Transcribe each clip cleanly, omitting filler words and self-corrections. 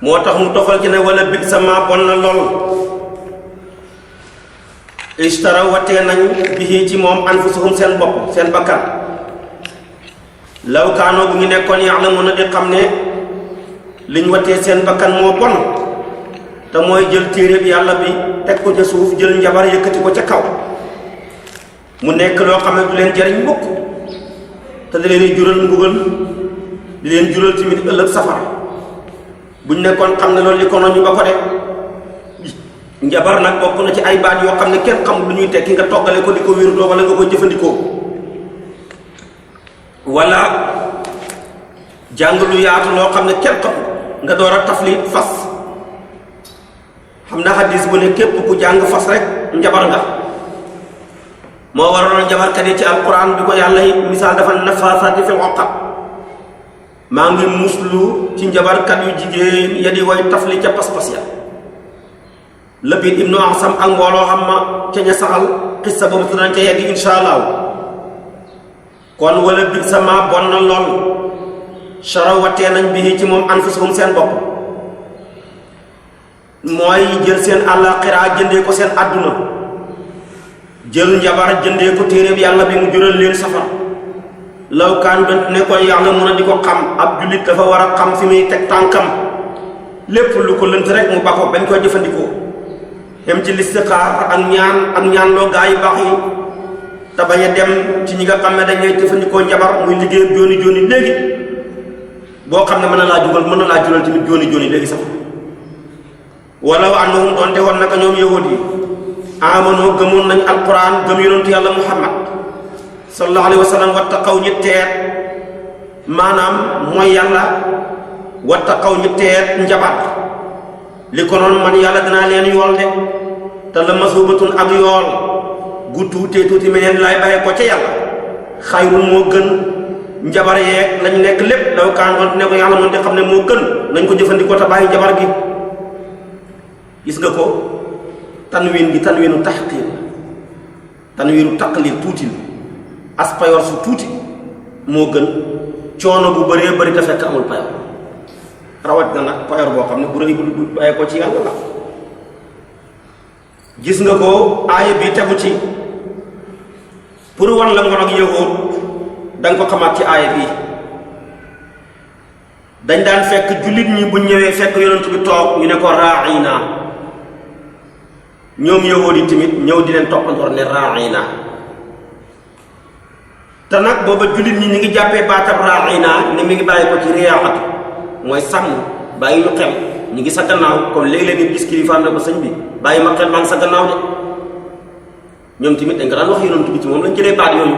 moo tax mu tofal ci ne wala bi sama bon na lool ishtara watee nañ bihi ci moom anfusuhum seen bopp seen bakkan law kaanoo bu ñu nekkoon ya'lamuuna di xam ne liñ watee seen bakkan moo bon te mooy jël téere bi yàlla bi teg ko ca suuf jël njabar yëkkati ko ca kaw mu nekk loo xam ne du leen jariñ mukk te da leen jural mbugal di leen jural tamit ëllëg safara buñ nekkoon xam ne loolu li ko noonu ba ko de njabar nag bokk na ci ay baat yoo xam ne kenn xamul lu ñuy tekki nga toggale ko di ko wérdoo wala nga koy jëfandikoo wala jàng lu yaatu loo xam ne kenn xamul nga door a tafli fas xam na hadis bu ne képp ku jàng fas rek njabar nga moo waroon njabarkat yi ci alquran bi ko yàlla misaal dafa nafaasaati fil uqad maa ngi muslu ci njabarkat yu jigéen ya di way tafli ca pas-pas ya Labid ibnu Asam ak mbooloo xam ma ca ña saxal xissa boobu te danañ ca yegg insha allahu kon wala bi sama bon na lool sharawatee nañ bi ci moom anfusahum seen bopp mooy jël seen àllaaxira jëndee ko seen àdduna jël njabar jëndee ko téere bi yàlla bi mu jural leen safar law kaan doon ne ko yàlla mun a di ko xam ab jullit dafa war a xam fi muy teg tànkam lépp lu ko lënt rek mu bako bañ koy jëfandikoo dem ci listixaar ak ñaan loo gaa yu baax yi te bañ a dem ci ñi nga xam ne dañ lay jëfandikoo njabar muy liggéey jooni jooni léegi boo xam ne mën na laa jural tamit jooni léegi sax walaw annahum doonte woon naka ñoom yahud yi amanoo gëmoon nañ alquran gëm yonentu yàlla muhammad sallallahu alayhi wa sallam wattaqaw ñi teet maanaam mooy yàlla wattaqaw ñi teet njabar li ko noonu man yàlla dinaa leen yool de te la masubatun ak yool gu tuuti meneen laay bàyyee ko ca yàlla xayrun moo gën njabar yeeg lañ nekk lépp law kaan wante ne ko yàlla mën te xam ne moo gën nañ ko jëfandikoo te bàyyi njabar gi gis nga ko tanwin gi tanwinu taxqiir tanwinu taqlil tuuti as payoor su tuuti moo gën coono bu bëree bëri te fekk amul payoor rawat na nag payoor boo xam ne bu rëy bu bàyyee ko ci yàlla la gis nga ko aaya bi tegu ci pour wan la ngoon ak yëwoon da nga ko xamaat ci aaya bi dañ daan fekk jullit ñi bu ñëwee fekk yonent bi toog ñu ne ko raa'ina ñoom yëwoon yi tamit ñëw di leen toppandoor ne raa'ina te nag booba jullit ñi ñu ngi jàppee baatab raa'ina ne mi ngi bàyyi ko ci riyaatu mooy sàmm bàyyi ñu xel ñu ngi sa gannaaw comme léeg-léeg nit gis kilifaam ne ko sëñ bi bàyyi ma xel maa ngi sa gannaaw de ñoom tamit dañ ko daan wax yonent bi ci moom lañ jëlee baat yooyu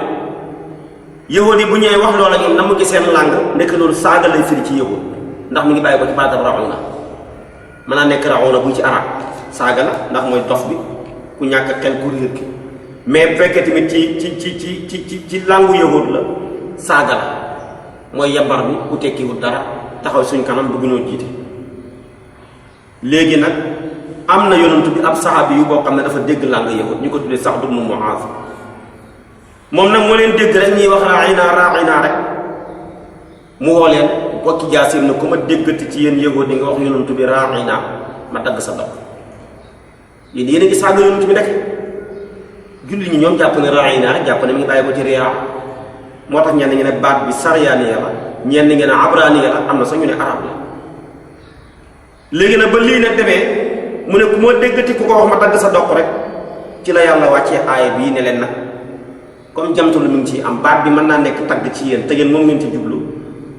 yahud yi bu ñëwee wax loola ñoom na mu gis seen làng nekk loolu saaga lay firi ci yahud ndax mi ngi bàyyi ko ci baatab raxuna mën naa nekk raxuna buy ci arab saaga la ndax mooy dof bi ku ñàkk xel ku réer ki mais bu fekkee tamit ci làngu yahud la saaga la mooy yabar bi ku tekkiwul dara taxaw suñ kanam bëgg ñoo jiite léegi nag am na yonent bi ab saxaabi yu boo xam ne dafa dégg làng yahud ñu ko tuddee Sa'd ibn Mu'adh moom nag moo leen dégg rek ñuy wax raa'ina rek mu woo leen bokki jaasim ne ku ma déggati ci yéen yahud di nga wax yonent bi raa'ina ma dagg sa dox yéen a ngi saaga yonent bi rek julli ñi ñoom jàpp ne raa'ina rek jàpp ne mi ngi bàyyi ko ci riyaa moo tax ñenn ñi ne baat bi saryaaniya la ñenn ñi ne abraaniya la am na sax ñu ne arab la léegi nag ba lii nag demee mu ne ku ma déggati ku ko wax ma dagg sa doq rek ci la yàlla wàccee aaya bii ne leen nag comme jamtalu mi ngi ci am baat bi mën naa nekk tagg ci yéen te yéen moom ngeen ci jublu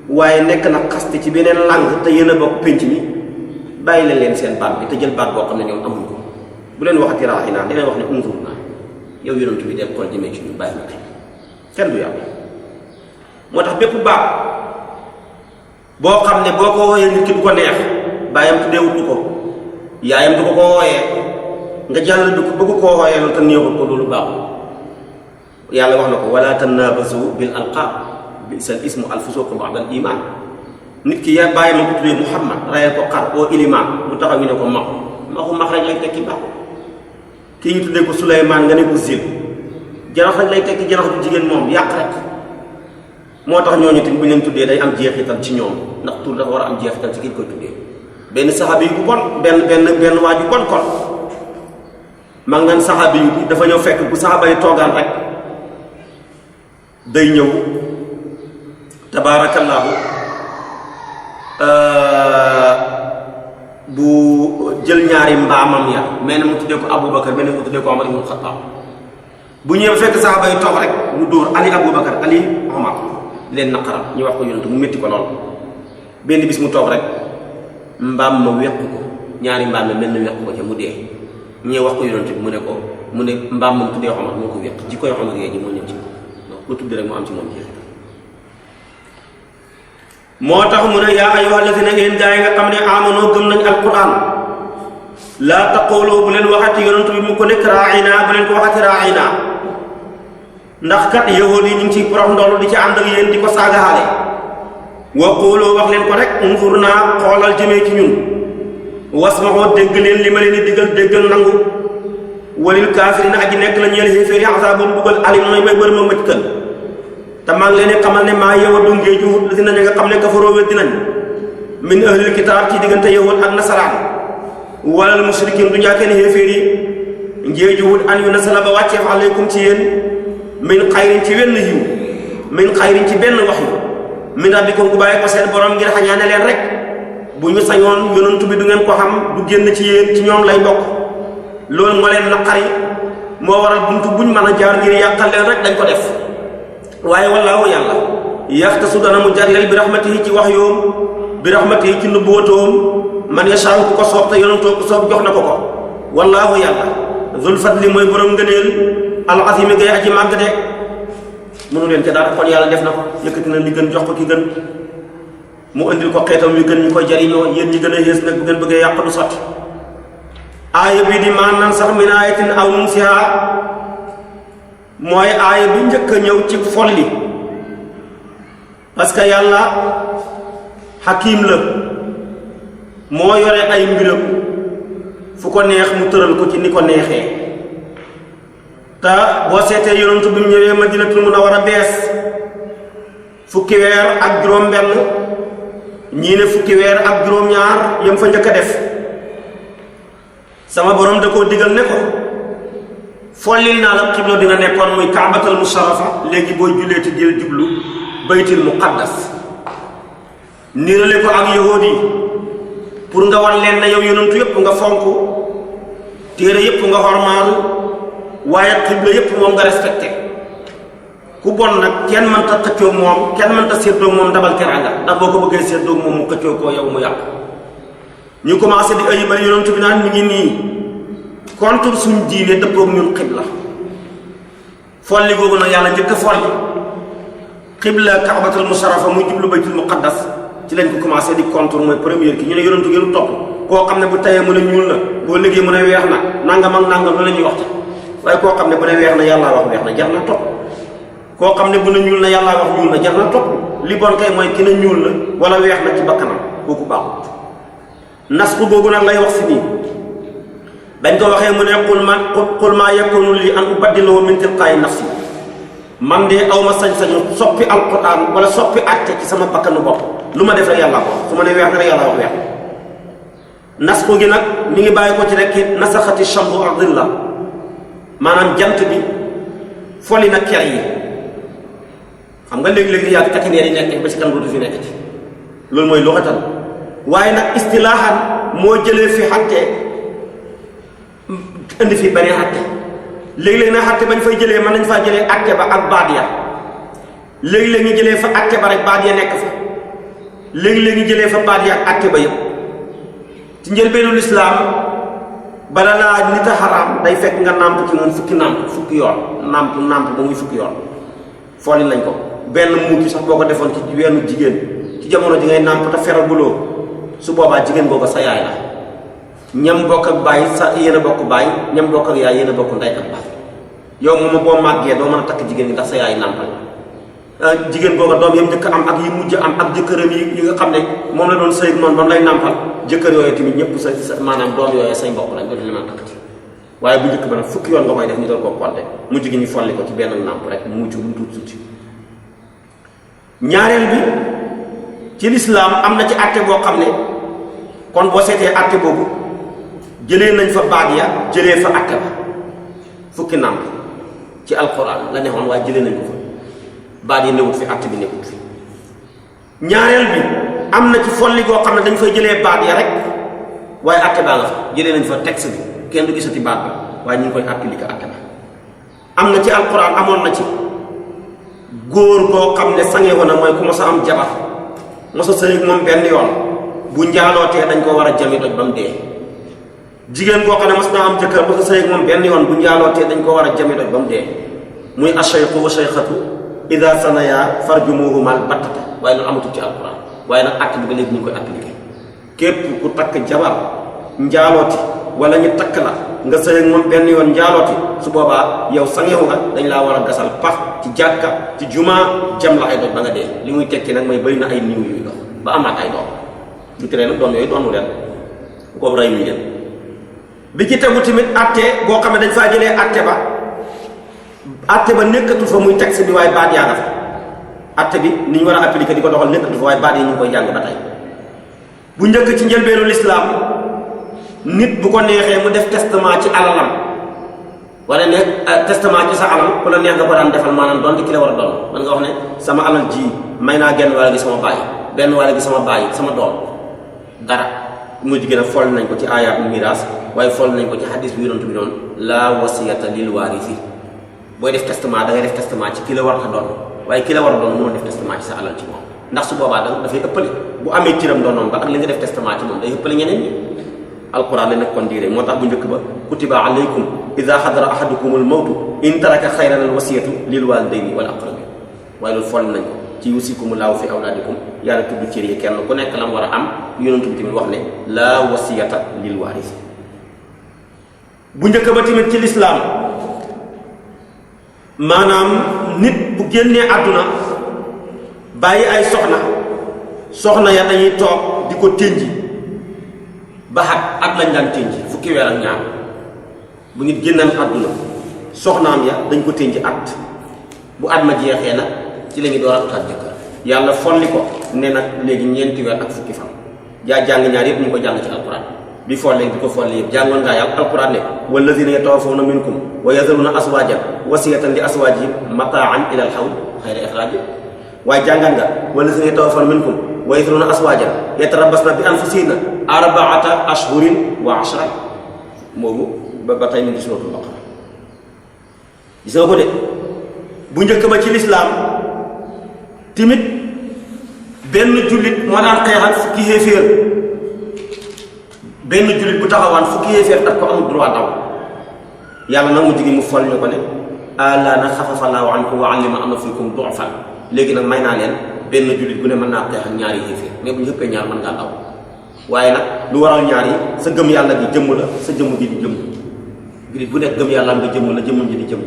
waaye nekk nag xaste ci beneen langue te yéen a bokk pénc mi bàyyi leen seen baat bi te jël baat boo xam ne ñoom amuñ ko bu leen waxati raa'ina di leen wax ne unzur naa yow yonent bi dem xool jëmee ci ñu bàyyi na kenn du yàlla moo tax bépp baat boo xam ne boo ko wooyee nit ki du ko neex bàyyam tuddeewut du ko yaayam du ko ko wooyee nga jàll du ko bëgg koo wooyee loolu te neexut ko loolu baaxul yàlla wax na ko wala tanaabazu bil alqaab bi'sal ismu al fusuuqu ba'dal iimaan nit ki yaa bàyyi ma ko tuddee Muhammad rayal ko xar oo ilimaan mu taxaw ñu ne ko maxu max rek lay tekki baaxul kii ñu tuddee ko Suleymaan nga ne ko Zil janax rek lay tekki janax bu jigéen moom yàq rek moo tax ñooñu tamit bu ñu leen tuddee day am jeexital ci ñoom ndax tur dafa war a am jeexital ci ki ñu koy tuddee benn saxaabi bu bon benn waaju bon kon mag naan saxaabi bi dafa ñëw fekk bu saxaaba yi toogaan rek day ñëw tabaarakallaahu bu jël ñaari mbaamam ya mel na mu tuddee ko Aboubacar mel na mu tuddee ko Omar ibn Khattab bu ñëwee fekk saxaaba yi toog rek mu dóor Ali Aboubacar Ali Omar leen naqaral ñu wax ko yonent mu métti ko lool benn bis mu toog rek mbaam ma weq ko ñaari mbaam ma mel na weq ko ca mu dee ñee wax ko yonent bi mu ne mbaam moom tuddee Omar moo ko weq ji koy Omar yee ji moo ñëw ci donc lu tudd rek mu am ci moom jeexital moo tax mu ne yaa ayyuhal lazina yéen gaa yi nga xam ne amanoo gëm nañ alquran laa taqulu bu leen waxati yonent bi mu ko nekk raa'ina bu leen ko waxati raa'ina ndax kat yahuud yi ñu ngi ciy porox ndoll di ci ànd ak yéen di ko saagaale wa qulu wax leen ko rek unzurnaa xoolal jëmee ci ñun wasma'u dégg leen li ma leen di diggal déggal nangu walil kaafiriina aji nekk la ñeel xéeféeri azaabun bugal alim mooy may bër ma mëj kën te maa ngi leen di xamal ne maa yawaddu ngéeju dina ña nga xam ne kafaroo wet dinañ min ahlil kitaab ci diggante yahud ak nasaraan walal mushrikiin du ñàkkee ne xéeféer yi ngéeju wut an yu nasala ba wàcceef aleykum ci yéen min xayrin ci wenn yiw min xayrin ci benn wax yu min rabbikum gu bàyyi ko seen borom ngir xañaane leen rek bu ñu sañoon yonent bi du ngeen ko xam du génn ci yéen ci ñoom lay bokk loolu moo leen naqari moo waral buntu buñ mën a jaar ngir yàqal leen rek dañ ko def waaye wallaahu yàlla yaxtasu dana mu jagleel bi rahmatihi ci wax yoom bi rahmatihi ci nubuwatoom man yashaa ku ko soob te yonentoo ko soob jox na ko ko wallaahu yàlla zul fadli mooy borom ngëneel al azimi gay aji màgg de mënu leen ca dara kon yàlla def na ko yëkkati na li gën jox ko ki gën mu indil ko xeetam yu gën ñu koy jariñoo yéen ñi gën a yées nag bu ngeen bëggee yàq du sotti aaya bii di maanaam sax min aayatin aw nunsihaa mooy aaya bi njëkk a ñëw ci folli parce que yàlla xakiim la moo yore ay mbiram fu ko neex mu tëral ko ci ni ko neexee te boo seetee yonent bi mu ñëwee Madinatul Munawwara bees fukki weer ak juróom-benn ñii ne fukki weer ak juróom-ñaar yam fa njëkk a def sama borom da koo digal ne ko follil naa la xibla bi nga nekkoon muy kaabatal musharrafa léegi booy jullee ti jël jublu baytil muqaddas niirale ko ak yahuud yi pour nga wan leen ne yow yonentu yépp nga fonk téere yépp nga xormaal waaye xibla yépp moom nga respecté ku bon nag kenn mënta xëccoo moom kenn mënta séddoo moom ndabal teraanga ndax boo ko bëggee séddoo moom mu xëccoo koo yow mu yàqu ñu commencé di ayibal yonentu bi naan mi ngi nii contre suñ diine dëppoog ñun xibla folli googu nag yàlla njëkk a folli xibla kaabatul musharrafa muy jublu baytul muqaddas ci lañ ko commencé di contre mooy première ki ñu ne yonentu ngeen topp koo xam ne bu tayee mu ne ñuul na boo liggéey mu ne weex na nangam ak nangam lu la ñuy waxte waaye koo xam ne bu ne weex na yàllaa wax weex na jar na topp koo xam ne bu ne ñuul na yàllaa wax ñuul na jar na topp li bon kay mooy ki ne ñuul na wala weex na ci bakkanam kooku baaxut nas ku googu nag lay wax si nii dañ ko waxee mu ne qul maa yakunu li an ubaddilahu min tilqaa'i nafsi man de aw ma sañ-sañu soppi alquran wala soppi atte ci sama bakkanu bopp lu ma def rek yàlla ko su ma ne weex na rek yàlla wax weex nas ko gi nag mi ngi bàyyi ko ci rek nasaxati shamsu ardillah maanaam jant bi foli na ker yi xam nga léegi-léegi yàgg takkineer yi nekk ba ci kan du fi nekk ci loolu mooy luxatan waaye nag istilaahan moo jëlee fi xatte indi fi beneen xatte léegi-léegi nag xatte bañ fay jëlee mën nañ faa jëlee atte ba ak baat ya léegi-léegi ñu jëlee fa atte ba rek baat ya nekk fa léegi-léegi ñu jëlee fa baat ya ak atte ba yëpp ci njëlbeenu lislaam bala laa nit a xaraam day fekk nga nàmp ci moom fukki yoon nàmp ba muy fukki yoon fooli lañ ko benn muuki sax boo ko defoon ci weenu jigéen ci jamono ji ngay nàmp te feraguloo su boobaa jigéen booba sa yaay la ñam bokk ak baay sa yéen a bokk baay ñam bokk ak yaay yéen a bokk ndey ak baay yow moom boo màggee doo mën a takk jigéen ñi ndax sa yaay nàmpal jigéen booba doom yam njëkk am ak yi mujj am ak jëkkëram yi nga xam ne moom la doon sëy noonu ba mu lay nàmpal jëkkër yooyu tamit ñëpp sa maanaam doom yooyu say mbokk lañ dootu li mën a takkati waaye bu njëkk ba nag fukki yoon nga koy def ñu doon ko compter mujj gi ñu folli ko ci benn nàmp rek mu mujj lu tuuti tuuti ñaareel bi ci lislaam am na ci àtte boo xam ne kon boo seetee atte boobu jëlee nañ fa baat ya jëlee fa atte ba fukki nàmp ci alquran la neexoon waaye jëlee nañ ko fa baat yi newut fi atte bi nekkut fi ñaareel bi am na ci folli goo xam ne dañ fay jëlee baat ya rek waaye atte baa nga fa jëlee nañ fa texte bi kenn du gisati baat bi waaye ñu ngi koy appliquer atte ba am na ci alquran amoon na ci góor boo xam ne sange woon na mooy ku mos a am jabar mos a sëy moom benn yoon bu njaalootee dañ ko war a jami doj ba mu dee jigéen boo xam ne mos naa am jëkkër mos a sëy moom benn yoon bu njaalootee dañ ko war a jami doj ba mu dee muy ashayxu wa shayxatu ida sanaya farjumuhumal battata waaye loolu amatul ci alquran waaye nag acte bi ba léegi ñu ngi koy appliqué képp ku takk jabar njaalooti wala ñu takk la nga sëy moom benn yoon njaalooti su boobaa yow sangewu nga dañ laa war a gasal pax ci jàkka ci jumaa jam la ay doj ba nga dee li muy tekki nag mooy bëri na ay niiw yuy dox ba amaat ay doom du tere nag doom yooyu doonu leen kooku rey ñu leen bi ci tegu tamit atte boo xam ne dañ faa jëlee atte ba nekkatul fa muy texte bi waaye baat yaa nga fa atte bi ni ñu war a appliquer di ko doxal nekkatul fa waaye baat yi ñu ngi koy jàng ba tey bu njëkk ci njëlbeenu lislaam nit bu ko neexee mu def testament ci alalam wala ne testament ci sa alal ku la neex nga ko daan defal maanaam donte ki la war a doon man nga wax ne sama alal ji may naa genn wàll gi sama baay benn wàll gi sama baay sama doom dara mujj gi nag fol nañ ko ci aayaat miraas waaye fol nañ ko ci hadis bi yonent bi noonu laa wasiyata lil waarisi booy def testament da ngay def testament ci ki la war a doon waaye ki la war a doon mënoo def testament ci sa alal ci moom ndax su boobaa dafay ëppale bu amee ciram doonoon ba ak li nga def testament ci moom day ëppale ñeneen ñi alquran la nekk kon diire moo tax bu njëkk ba kutiba alaykum ida xadara ahadukum al mawtu in taraka xayran al wasiyatu lil walidayni wal aqrabin waaye loolu fol nañ ko ci yusikumullahu fi awlaadikum yàlla tudd cër yi kenn ku nekk la mu war a am yonent bi tamit wax ne laa wasiyata lil waarisi bu njëkk ba tamit ci lislaam maanaam nit bu génnee àdduna bàyyi ay soxna ya dañuy toog di ko tënji ba at lañ daan tënji fukki weer ak ñaar bu nit génnaan àdduna soxnaam ya dañ ko tënji at bu at ma jeexee nag ci la ñu door a utaat jëkkër yàlla folli ko ne nag léegi ñeenti weer ak fukki fan jàng ñaar yëpp ñu ngi ko jàng ci alquran bi follee di ko folli yëpp jàngoon ngaa yàlla alquran ne wallazina yatawaffawna minkum wa yazaruna aswajan wasiyatan li aswajihim mataan ila al hawl xayra ixraaji waaye jàngaan nga wallazina yatawaffawna minkum wa yazaruna aswajan yatarabbasna bi anfusihinna arbaata ashhurin wa ashra moomu ba tey ñu ngi suratul baqara gis nga ko de bu njëkk ba ci lislaam timit benn jullit moo daan xeexal fukki xéeféer benn jullit bu taxawaan fukki xéeféer tak ko amul droit daw yàlla nag mu jigi mu fol ñu ko ne alaana xafafa laahu ankum wa alima anna fiikum du'fan léegi nag may naa leen benn jullit bu ne mën naa xeex ak ñaari xéeféer mais bu ñu xëppee ñaar mën ngaa daw waaye nag lu waral ñaar yi sa gëm yàlla gi jëmm la sa jëmm gi di jëmm jullit bu nekk gëm yàlla nga jëmm la jëmmam ji di jëmm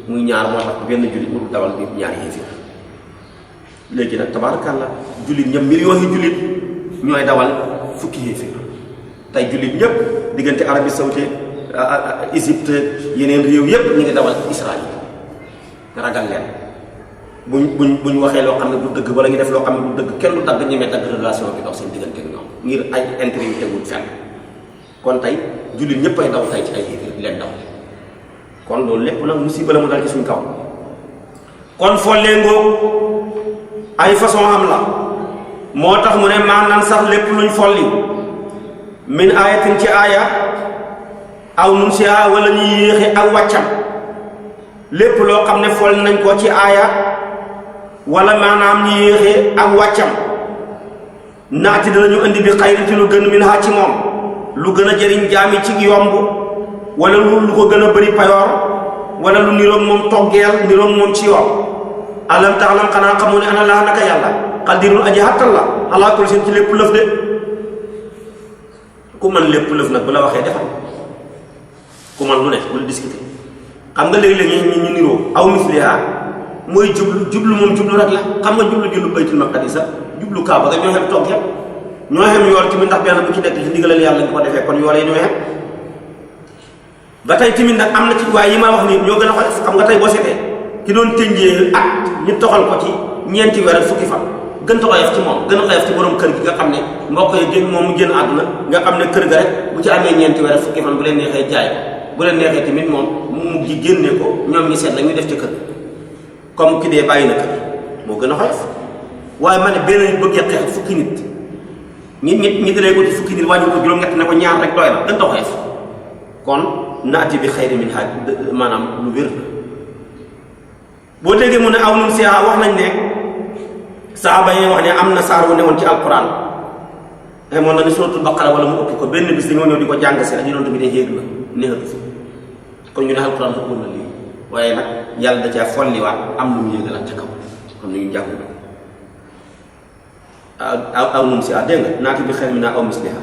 muy ñaar moo tax benn jullit mu dawal bi ñaari xéeféer léegi nag tabaarakàlla jullit ñëpp millions yi jullit ñooy dawal fukki xéeféer tey jullit ñëpp diggante Arabie Saoudite Égypte yeneen réew yëpp ñu ngi dawal Israël ragal leen buñ waxee loo xam ne du dëgg wala ñu def loo xam ne du dëgg kenn du dagg ñemee dagg relation bi dox seen diggante ak ñoom ngir ay intérêt yu tegul fenn kon tey jullit ñëpp ay daw tey ci ay xéeféer di leen daw kon loolu lépp nag musiba la mu dal ci suñ kaw kon follee ngoo ay façon am la moo tax mu ne maanaam sax lépp luñ folli min ayatin ci aaya aw nun si wala ñu yéexe ak wàccam lépp loo xam ne folli nañ ko ci aaya wala maanaam ñu yéexe ak wàccam naati danañu indi bi xayri ci lu gën min ha ci moom lu gën a jëriñ jaami ci yomb wala lu ko gën a bëri payoor wala lu niroog moom toggeel niroog moom ci yoon alam taxlam xanaa xamoo ne ana laa naka yàlla xadirun aji xattal la alaa kulli seen ci lépp lëf de ku man lépp lëf nag bu la waxee defal ku man lu ne bul discuter xam nga léegi-léegi ñu niroo aw misliha mooy jublu moom jublu rek la xam nga jublu baytul maqdis jublu kaaba ga ñoo xem toggeel ñoo xem yool tamit ndax benn bu ci nekk ci ndigalal yàlla nga ko defee kon yoolee ñoo xem ba tey tamit nag am na ci waaye yi ma wax nii ñoo gën a xam nga tey boo seetee ki doon tënjee at ñu toxal ko ci ñeenti weer ak fukki fan gën ta oyof ci moom gën a oyof ci borom kër gi nga xam ne mbokk yi génn moom mu génn àdduna nga xam ne kër ga rek bu ci amee ñeenti weer fukki fan bu leen neexee jaay ko bu leen neexee tamit moom mu ji génne ko ñoom ñi seet la ñuy def ci kër comme ki dee bàyyi na kër moo gën a oyof waaye ma ne benn nit bëggee xeex fukki nit ñi dalee ko ci fukki nit wàññi ko juróom-ñett ne ko ñaar rek doy na gën ta oyof kon naati bi xayri min haaj maanaam lu wér boo déggee mu ne aw nun si wax nañ ne saaba yi wax ne am na saar wu newoon ci alquran moom na ni suratul baqara wala mu ëpp ko benn bis dañoo ñëw di ko jàng si ak yonent bi de yéeg la neexatu fa kon ñu ne alquran ëppoon na lii waaye nag yàlla da caa folliwaat am lu mu yéegalaat ca kaw xam ne ñu jàng aw nun si dégg nga naati bi xayri min haaj aw misliha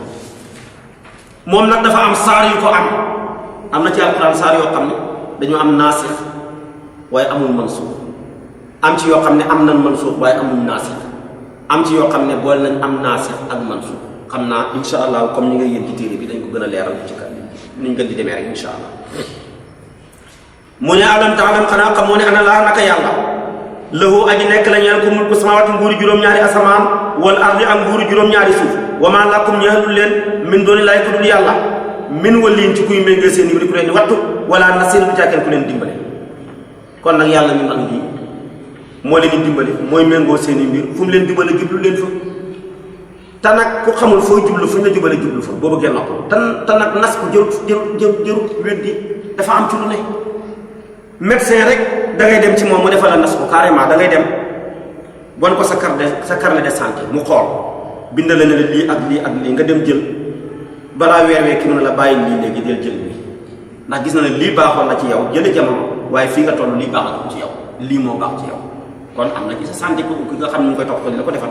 moom nag dafa am saar yu ko am na ci alquran saar yoo xam ne dañoo am naasix waaye amul mansuux am ci yoo xam ne am nañ mansuux waaye amul naasix am ci yoo xam ne boole nañ am naasix ak mansuux xam naa insha allah comme ni nga yéen ci téere bi dañ ko gën a leeral ci kan niñ gën di demee rek insha allah mu ne alam taalam xanaa xamoo ne ana laa naka yàlla lahu aji nekk la ñeel ko mulku samaawaati nguuru juróom-ñaari asamaan wal ardi ak nguuru juróom-ñaari suuf wa maa lakum ñeexalul leen min dooni laay ko dul yàlla min waliin ci kuy méngee seen yibri ku leen di wattu wala nasiir bu càkkeen ku leen dimbale kon nag yàlla mi mag nii moo leen di dimbale mooy méngoo seen i mbir fu mu leen dimbale jublu leen fa te nag ku xamul fooy jublu fu ñu la jubale jublu fa boo bëggee nopp te nag nas ko jërut weddi dafa am ci lu ne médecin rek da ngay dem ci moom mu defal la nas ko carrément da ngay dem bon ko sa carnet de santé mu xool bindal la ne lii ak lii ak lii nga dem jël balaa weer ki mën a la bàyyi lii léegi del jël lii ndax gis na ne lii baaxoon na ci yow jële jamono waaye fii nga toll lii baaxatul ci yow lii moo baax ci yow kon am na ci sa santé ko ki nga xam ne ñu koy toppatoo di la ko defal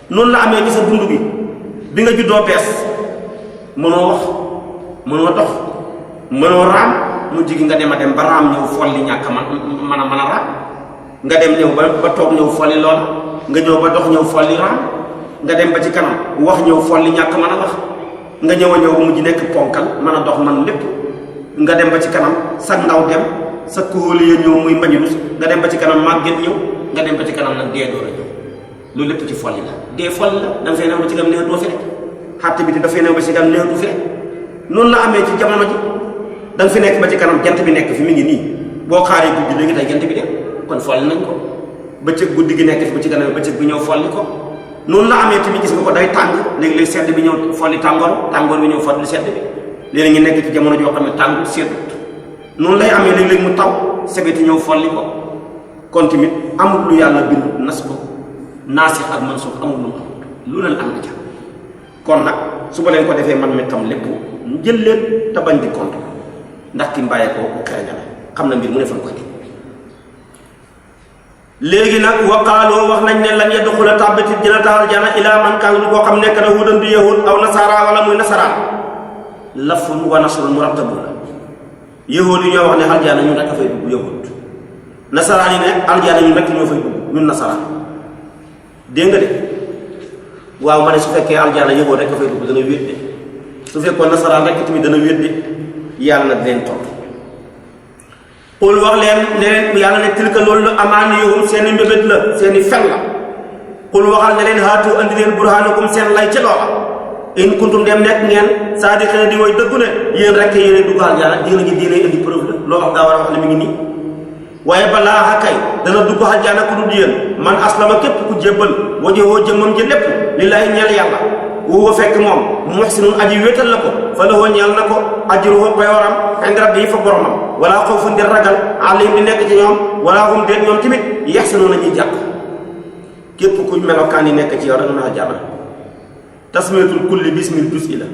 noonu la amee ci sa dund bi nga juddoo bees mënoo wax mënoo dox mënoo raam mu jigi nga dem a dem ba raam ñëw folli ñàkk mën a raam nga dem ñëw ba toog ñëw folli lool nga ñëw ba dox ñëw folli raam nga dem ba ci kanam wax ñëw folli ñàkk mën a wax nga ñëw a ñëw ba mujj nekk ponkal mën a dox man lépp nga dem ba ci kanam sa ndaw dem sa kóoli ya ñëw muy mbañulus nga dem ba ci kanam màgget ñëw nga dem ba ci kanam nag dee door a ñëw loolu lépp ci folli la dee folli la da nga fay new ba ci kanam neexatoo fi rek xatte bi dafay new ba ci kanam neexatu fi rek noonu la amee ci jamono ji da nga fi nekk ba ci kanam jant bi nekk fi mi ngi nii boo xaaree guddi léegi tey jant bi dem kon folli nañ ko bëccëg guddi gi nekk fi ba ci kanam bëccëg bi ñëw folli ko noonu la amee tamit gis nga ko day tàng léegi lay sedd bi ñëw folli tàngoor bi ñëw folli sedd bi léegi ñu nekk ci jamono joo xam ne tàng seddut noonu lay amee léegi-léegi mu taw sebeti ñëw folli ko kon tamit amul lu yàlla bind nas ko naasix ak mansuux amul lu mu lu leen am na ca kon nag su ba leen ko defee man mi tam lépp ñu jël leen te bañ di compte ndax ki mbàyyee ko xereñale xam na mbir mu ne fan koy teg léegi nag waqaaloo wax nañ ne lan yadxula tàbbati dina taxal jana ilaa man kaan lu koo xam nekk na hudan di yahud aw nasara wala muy nasaraan lafun wa nasrun murattabun la yahud yi ñoo wax ne aljana ñun rek a fay dugg yahud nasaraan yi ne aljana ñun rek ñoo fay dugg ñun nasaraan dégg nga de waaw ma ne su fekkee aljana yahud rek a fay dugg dana wéet de su fekkoon nasaraan rek tamit dana wéet de yàlla na di leen tontu xul wax leen ne leen yàlla ne tilka loolu amaaniyuhum seeni mbébét la seeni fen la xul waxal ne leen haatu andi leen burhanakum seen lay ci loola in kuntum dem nekk ngeen saadiqiina di way dëggu ne yéen rek yéen dugg aljana diina ji diine indi preuve la loo xam daa war a wax ne mi ngi nii waaye balaa xakay dana dugg aljana ku dul yéen man aslama képp ku jébbal wajhoo jëmmam ji lépp lillaahi ñeel yàlla wuwa fekk moom muhsinun aji wéetal la ko fa lahu ñeel na ko ajruhu payoram inda rabbihi fa boromam wala xawfun di ragal alayhim di nekk ci ñoom wala hum déet ñoom tamit yaxsanu nañuy jàpp képp ku melokaan yi nekk ci yow rek na aljana tasmiyatul kulli bismil juz'i la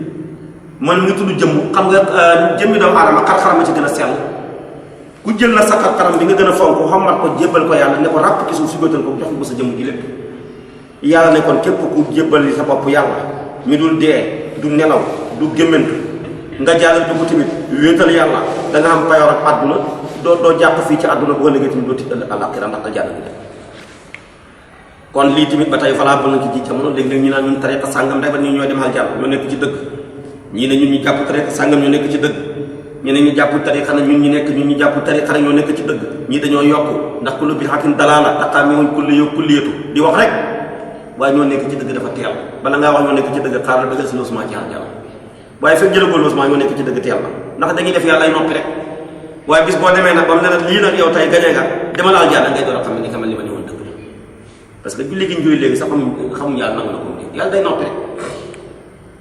man ngi tudd jëmm xam nga jëmmi doomu aadama xar-xaram a ci gën a sell ku jël na sa xar-xaram bi nga gën a fonk xommat ko jébbal ko yàlla ne ko ràpp ci suuf si góotal ko jox ko sa jëmm gi lépp yàlla ne kon képp ku jébbal sa bopp yàlla mi dul dee du nelaw du gémmantu nga jàll dugg tamit wéetal yàlla da nga am payoor ak àdduna doo jàpp fii ci àdduna bu ëllëgee tamit doo tiit àllaaxira ndax aljanna bi def kon lii tamit ba tey falaa bëgg na ci jamono léeg-léeg ñu naan ñun tariqa sàngam rek ñu ñoo dem aljanna ñoo nekk ci dëgg ñii ne ñun ñu jàpp tariqa sàngam ñoo nekk ci dëgg ñeneen ñu jàpp tariqa nag ñun ñu jàpp tariqa rek ñoo nekk ci dëgg ñii dañoo yokk ndax kullu bid'atin dalaala taqaami kulli yow kulliyatu di wax rek waaye ñoo nekk ci dëgg dafa teel bala ngaa wax ñoo nekk ci dëgg xaaral bëggal si loosement ci àjjana waaye fekk jëlagoo loosement ñoo nekk ci dëgg teel na ndax dañuy def yàlla ay noppi rek waaye bis boo demee nag ba mu ne nag lii nag yow tey gañe nga demal àjjana ngay door a xam ne ni xamal li ma ne woon dëgg la parce que julli gi ñu julli léegi sax xamuñ yàlla nangu na ko yàlla day noppi rek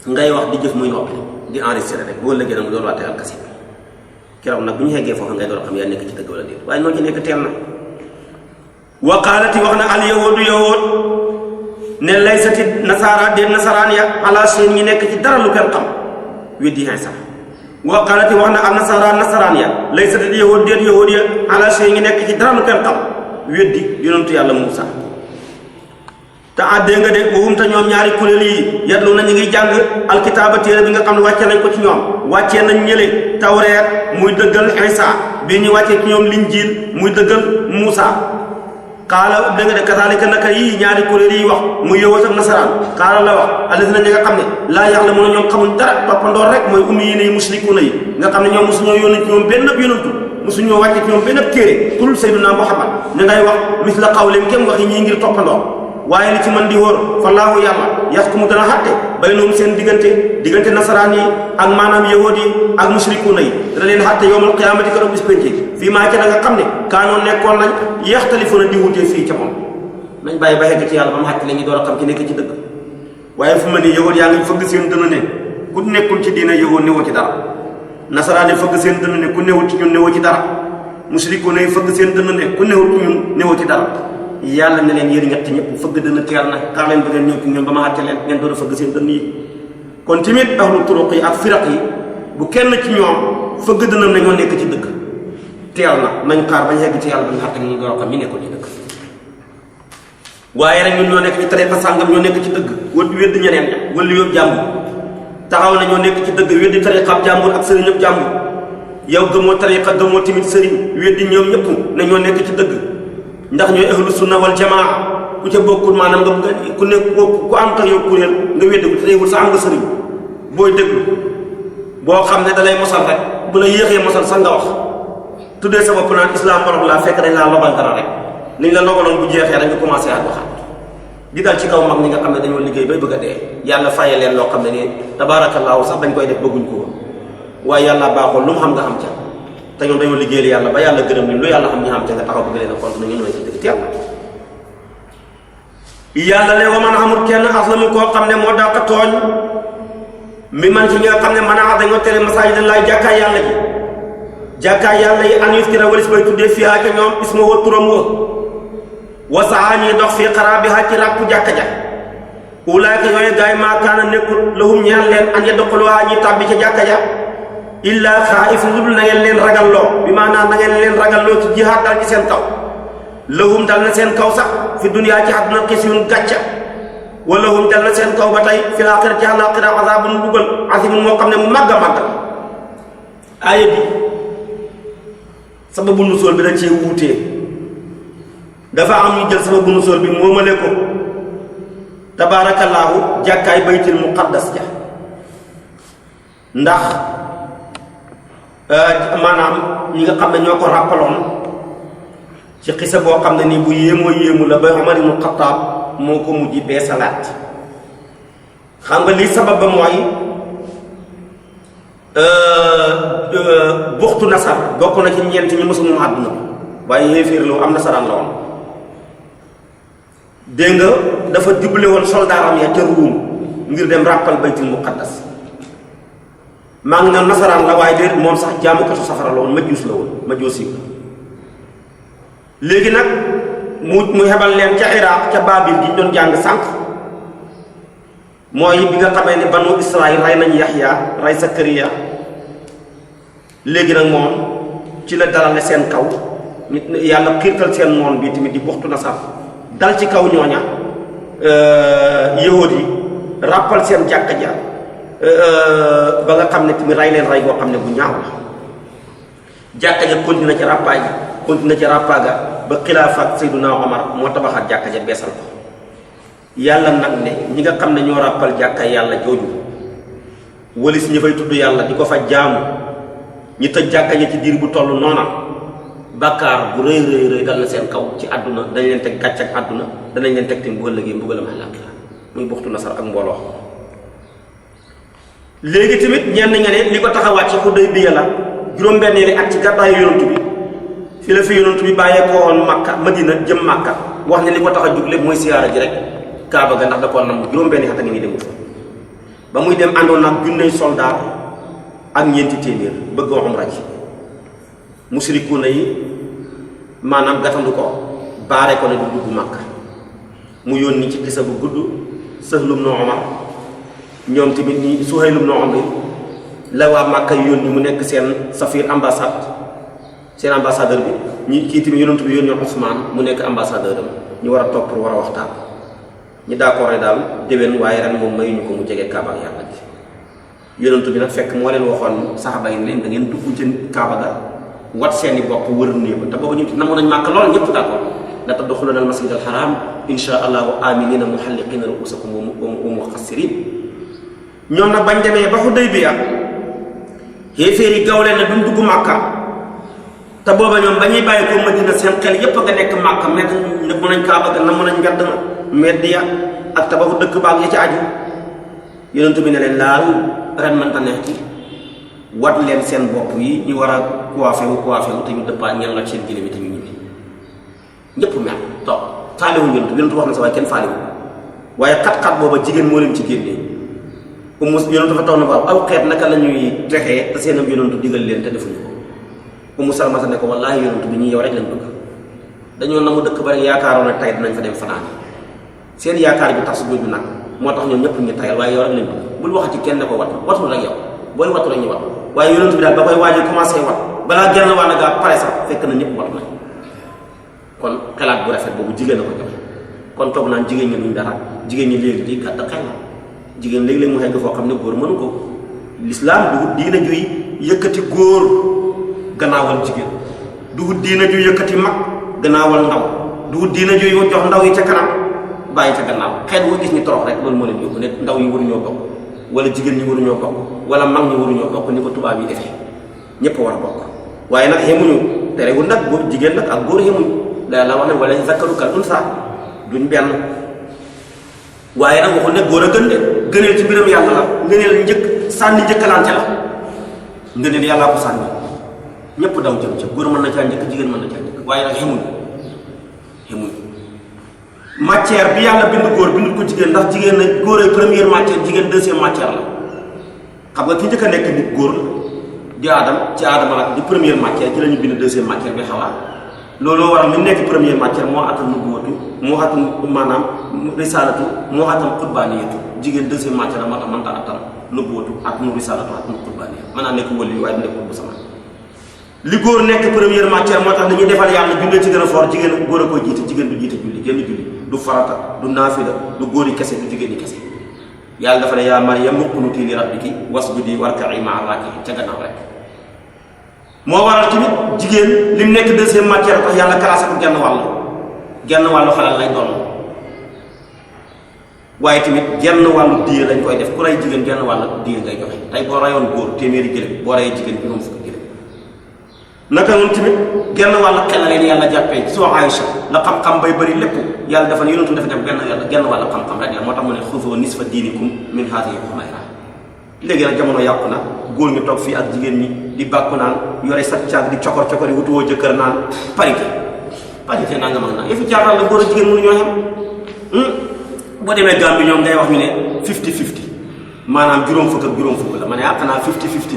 ngay wax di jëf muy noppi di enregistré rek boo lëggee nag mu door waatee alkasi keroog nag bu ñu xeggee foofu ngay door a xam yaa nekk ci dëgg wala déet waaye noo ci nekk teel na wa qaalati wax na al yahuudu yahuud ne laysati nasaara déet nasaraan ya ala seen ñi nekk ci dara lu kenn xam weddi Iisa wa qaalati wax na al nasaara nasaraan ya laysati yahuud déet yahuud ya ala seen ñi nekk ci dara lu kenn xam weddi yonentu yàlla Muusa te àddee nga de waxum te ñoom ñaari kuréel yi yatlu na ñu ngi jàng alkitaaba téere bi nga xam ne wàcce nañ ko ci ñoom wàccee nañ ñële tawreet muy dëggal Iisa bii ñu wàccee ci ñoom linjiil muy dëggal Muusa xaala dégg nga de kasaalika naka yii ñaari kuréel yi wax muy yowat ak nasaraan xaala la wax allasina ñi nga xam ne laa ya'lamuuna ñoom xamuñ dara toppandoor rek mooy ummi yi ne mushrikuuna yi nga xam ne ñoom mosuñoo yónni ci ñoom benn yonantu mosuñoo wàcce ci ñoom benn téere kul sayyiduna Muhammad ne ngay wax misla qawlim kenn wax yi ñii ngir toppandoor waaye li ci mën di wóor fallaahu yàlla yaxkumu dana xatte baynahum seen diggante nasaraan yi ak maanaam yahuud yi ak mushrikuuna yi dana leen xatte yawmal qiyaamati keroog bis penc fii maa ca da nga xam ne kaanoon nekkoon nañ yaxtalifuuna di wutee fii ca moom nañ bàyyi ba xegg ci yàlla ba mu xatte la ñuy door a xam ki nekk ci dëgg waaye fu ma nii yahuud yaa ngi fëgg seen dënn ne ku nekkul ci diina yahuud newoo ci dara nasaraan yi fëgg seen dënn ne ku newul ci ñun newoo ci dara mushrikuuna yi fëgg seen dënn ne ku newul ci ñun newoo ci dara yàlla ne leen yéen ñett ñëpp fëgg dënn teel na xaar leen ba ngeen ñëw ci ñoom ba ma àtte leen ngeen doon a fëgg seen dënn yi kon tamit ahlu turuq yi ak firaq yi bu kenn ci ñoom fëgg dënnam ne ñoo nekk ci dëgg teel na nañ xaar bañ yegg ci yàlla ba nga àtte ñu door a xam ñi nekkoon ci dëgg waaye rek ñun ñoo nekk ci tariqa sàngam ñoo nekk ci dëgg wedd ñeneen ña wala yóbbu jàmbur taxaw na ñoo nekk ci dëgg weddi tariqab jàmbur ak sëriñ ñëpp jàmbur yow gëmoo tariqa gëmoo tamit sëriñ weddi ñoom ñëpp ne ñoo nekk ci dëgg ndax ñooy ahlu sunna wal jamaa ku ca bokkul maanaam nga ku nekk ku am ak yow kuréel nga weddi ko te teewul sa am nga sëriñ booy déglu boo xam ne dalay mosal rek bu la yéexee mosal sax nga wax tuddee sa bopp naan islam barab laa fekk dañ laa lobal dara rek niñ la lobaloon bu jeexee rek nga commencé at waxaat di dal ci kaw mag ñi nga xam ne dañoo liggéey bay bëgg a dee yàlla faye leen loo xam ne nii tabaarakallaahu sax dañ koy def bëgguñ ko woon waaye yàlla baaxoon lu mu xam nga xam ca te ñoom dañoo liggéeyal yàlla ba yàlla gërëm ni lu yàlla xam ñu xam ca nga taxaw bëgg leen a compte na ñu nooy ci dëgg teel yàlla ne wa man xamul kenn aslamu koo xam ne moo dàq tooñ mi man ci ñi nga xam ne mën a dañoo tere masaajid laay jàkkaay yàlla ji jàkkaay yàlla yi an yuftira walis bay tuddee fiihaa ca ñoom isma wa turam wa wasaa ñuy dox fii xaraabihaa ci ràkku jàkka ja ulaayka yooyu gaay maa kaana nekkul lahum ñeel leen an yadxuluhaa ñuy tàbbi ca jàkka ja illaa xaa'if lu dul na ngeen leen ragalloo bi maanaam na ngeen leen ragalloo ci jihaad dal ci seen kaw lahum dal na seen kaw sax fi duniyaa ci àdduna xisyun gàcca wa lahum dal na seen kaw ba tey fil aaxirati ci àllaaxira azaabun mbugal aziimun moo xam ne mu màgg a màgg aaya bi sababu nusool bi dañ cee wuutee dafa am ñu jël sababu nusool bi moomale ko tabaarakallaahu jàkkaay baytil muqaddas ja ndax maanaam ñi nga xam ne ñoo ko ràppaloon ci xisa boo xam ne nii bu yéemoo yéemu la ba Umar ibn Xattaab moo ko mujj bee salaat xam nga lii sabab ba mooy buxtu nasar bokk na ci ñeent ñi mësu moom àdduna waaye yéeféer la am nasaraan la woon dégg nga dafa dible woon soldaaram ya ca Ruum ngir dem ràppal baytul muqaddas maa ngi ne nasaraan la waaye déet moom sax jaamukatu safara la woon majuus la woon majuusi léegi nag mu hebal leen ca Iraq ca Baabil di doon jàng sànq mooy bi nga xamee ne banu Israël rey nañ Yaxya rey Sakariya léegi nag moom ci la dalale seen kaw nit yàlla xiirtal seen noon bi tamit di buxtu nasar dal ci kaw ñooña yahuud yi ràppal seen jàkka ja ba nga xam ne tamit rey leen rey boo xam ne bu ñaaw la jàkka ja continué ci ràppaay gi continué ci ràppaaga ba xilaafa Seyduna Omar moo tabaxaat jàkka ja beesal ko yàlla nag ne ñi nga xam ne ñoo ràppal jàkka yàlla jooju walis ñi fay tudd yàlla di ko fa jaamu ñi tëj jàkka ja ci diir bu toll noona bàkkaar bu rëy dal na seen kaw ci àdduna dañ leen teg gàcc ak àdduna danañ leen teg tamit bu ëllëgee mbugalam àllaaxira muy buxtu nasar ak mbooloo. léegi tamit ñenn nga ne li ko tax a wàcc Xudaybiya la juróom-benneeli at ci gàddaayu yonent bi fi la fi yonent bi bàyyeekoo woon Makka Madina jëm Makka wax ne li ko tax a jug lépp mooy siyaara ji rek Kaaba ga ndax da koo nam juróom-benni at a ngi nii demul fa ba muy dem àndoon nag junney soldaar ak ñeenti téeméer bëgg a umra ji musrikuuna yi maanaam gatandu ko baare ko ne du dugg Makka mu yónni ci xisa bu gudd Sahl ibn Umar ñoom tamit ñi Suhayl ibn Umar la waa Makka yónni mu nekk seen safir ambassade seen ambassadeur bi ñi kii tamit yonent bi yónni Ousmane mu nekk ambassadeur am ñu war a topp pour war a waxtaan ñu d'accord ne daal déwén waaye ren moom mayuñu ko mu jege Kaaba ak yàlla ji yonent bi nag fekk moo leen waxoon saxaaba yi leen da ngeen dugg ci Kaaba ga wat seeni bopp wër néeg te boobu ñu namoon nañ Makka lool ñëpp d'accord la tadxuluna al masjid al haram insha allahu aminina muhalliqina ruusakum wa muqassirin ñoom nag bañ demee ba Xudaybiya xéeféer yi gaw leen ne duñ dugg Makka te booba ñoom ba ñuy bàyyi ko Madina seen xel yépp nga nekk Makka mett mën nañ Kaaba ga na mën nañ mbedd ma mbedd ya ak tabaxu dëkk baag ya ci aju yonent bi ne leen laal ren mënta neex ci wat leen seen bopp yi ñu war a coiffé wu te ñu dëppaat ñeen la seen gëléem yi te ñu ñibbi ñëpp mer toog faalewuñ yonent wax na sa waaye kenn faalewu waaye xat-xat booba jigéen moo leen ci génnee yonent dafa taw na ko aw xeet naka la ñuy texee te seenam yonent digal leen te defuñu ko Ummu Salama ne ko wallaahi yonent bi ñi yow rek lañ bëgg dañoo na mu dëkk ba rek yaakaaroon ne tey dinañ fa dem fanaan seen yaakaar bi tas jooju nag moo tax ñoom ñëpp ñu tayal waaye yow rek lañ bëgg bul wax ci kenn ne ko watul rek yow booy watu rek ñu wat waaye yonent bi daal ba koy waaj a commencé wat balaa genn wàll gaa pare sax fekk na ñëpp wat nañ kon xalaat bu rafet boobu jigéen a ko joxe kon toog naan jigéen ñi duñ dara jigéen ñi léegi di gàtt xel la jigéen léegi-léeg mu xegg foo xam ne góor mënu ko lislaam du diina juy yëkkati góor gannaawal jigéen du diina juy yëkkati mag gannaawal ndaw du diina juy jox ndaw yi ca kanam bàyyi ca gannaaw xeet woo gis ñu torox rek loolu moo leen yóbbu ne ndaw yi waruñoo bokk wala jigéen ñi waruñoo bokk wala mag ñi waruñoo bokk ni ko tubaab yi defee ñëpp war a bokk waaye nag xemuñu terewul nag góor jigéen nag ak góor xemuñ la wax ne wala zakaru kal unsa duñ benn waaye nag waxul ne góor a gën de gëneel ci mbiram yàlla la ngëneel njëkk sànni njëkkalante la ngëneel yàllaa ko sànni ñëpp daw jëm ca góor mën na caa njëkk jigéen mën na caa njëkk waaye nag xemuñ matière bi yàlla bind góor bind ko jigéen ndax jigéen na góor ay première matière jigéen deuxième matière la xam nga ki njëkk a nekk nit góor di aadam ci aadama la di première matière ci la ñu bind deuxième matière bi xawaa looloo waral li nekk première matière moo atal nubuwatu moo atal maanaam risalatu moo atal qurbaniyatu jigéen deuxième matière la moo tax mënta atal nubuwatu ak nu risalatu ak nu qurbaniyatu mën naa nekk wëli waaye du nekk bu sama li góor nekk première matière moo tax dañuy defal yàlla bindee ci gën a fort jigéen góor a koy jiite jigéen du jiite julli génn julli du farata du naafila du góor yi kese du jigéen yi kese yàlla dafa ne yaa Maryam uqnutii li rabbiki wasjudi warka'i ma'a raaki'iin ca gannaaw rek moo waral tamit jigéen li mu nekk deuxième matière tax yàlla classé ko genn wàllu xalal lay doon waaye tamit genn wàllu diye lañ koy def ku rey jigéen genn wàllu diye ngay joxe tey boo rayoon góor téeméeri gëléem boo reyee jigéen juróom fukki gëléem naka noonu tamit genn wàllu xel la leen yàlla jàppee soo Aïcha la xam-xam bay bëri lépp yàlla dafa ne yonentu dafa def genn wàllu xam-xam rek la moo tax mu ne xuzuu nisfa diinikum min haadihi al-humayra léegi nag jamono yàqu na góor ñu toog fii ak jigéen ñi di bàkku naan yore sa caag di cokor yi wutuwoo jëkkër naan parité naa nga mag naan yëfi jaaxal la góor a jigéen mënu ñoo xam boo demee Gambie ñoom ngay wax ñu ne 50-50 maanaam juróom fukk ak juróom fukk la ma ne xanaa 50-50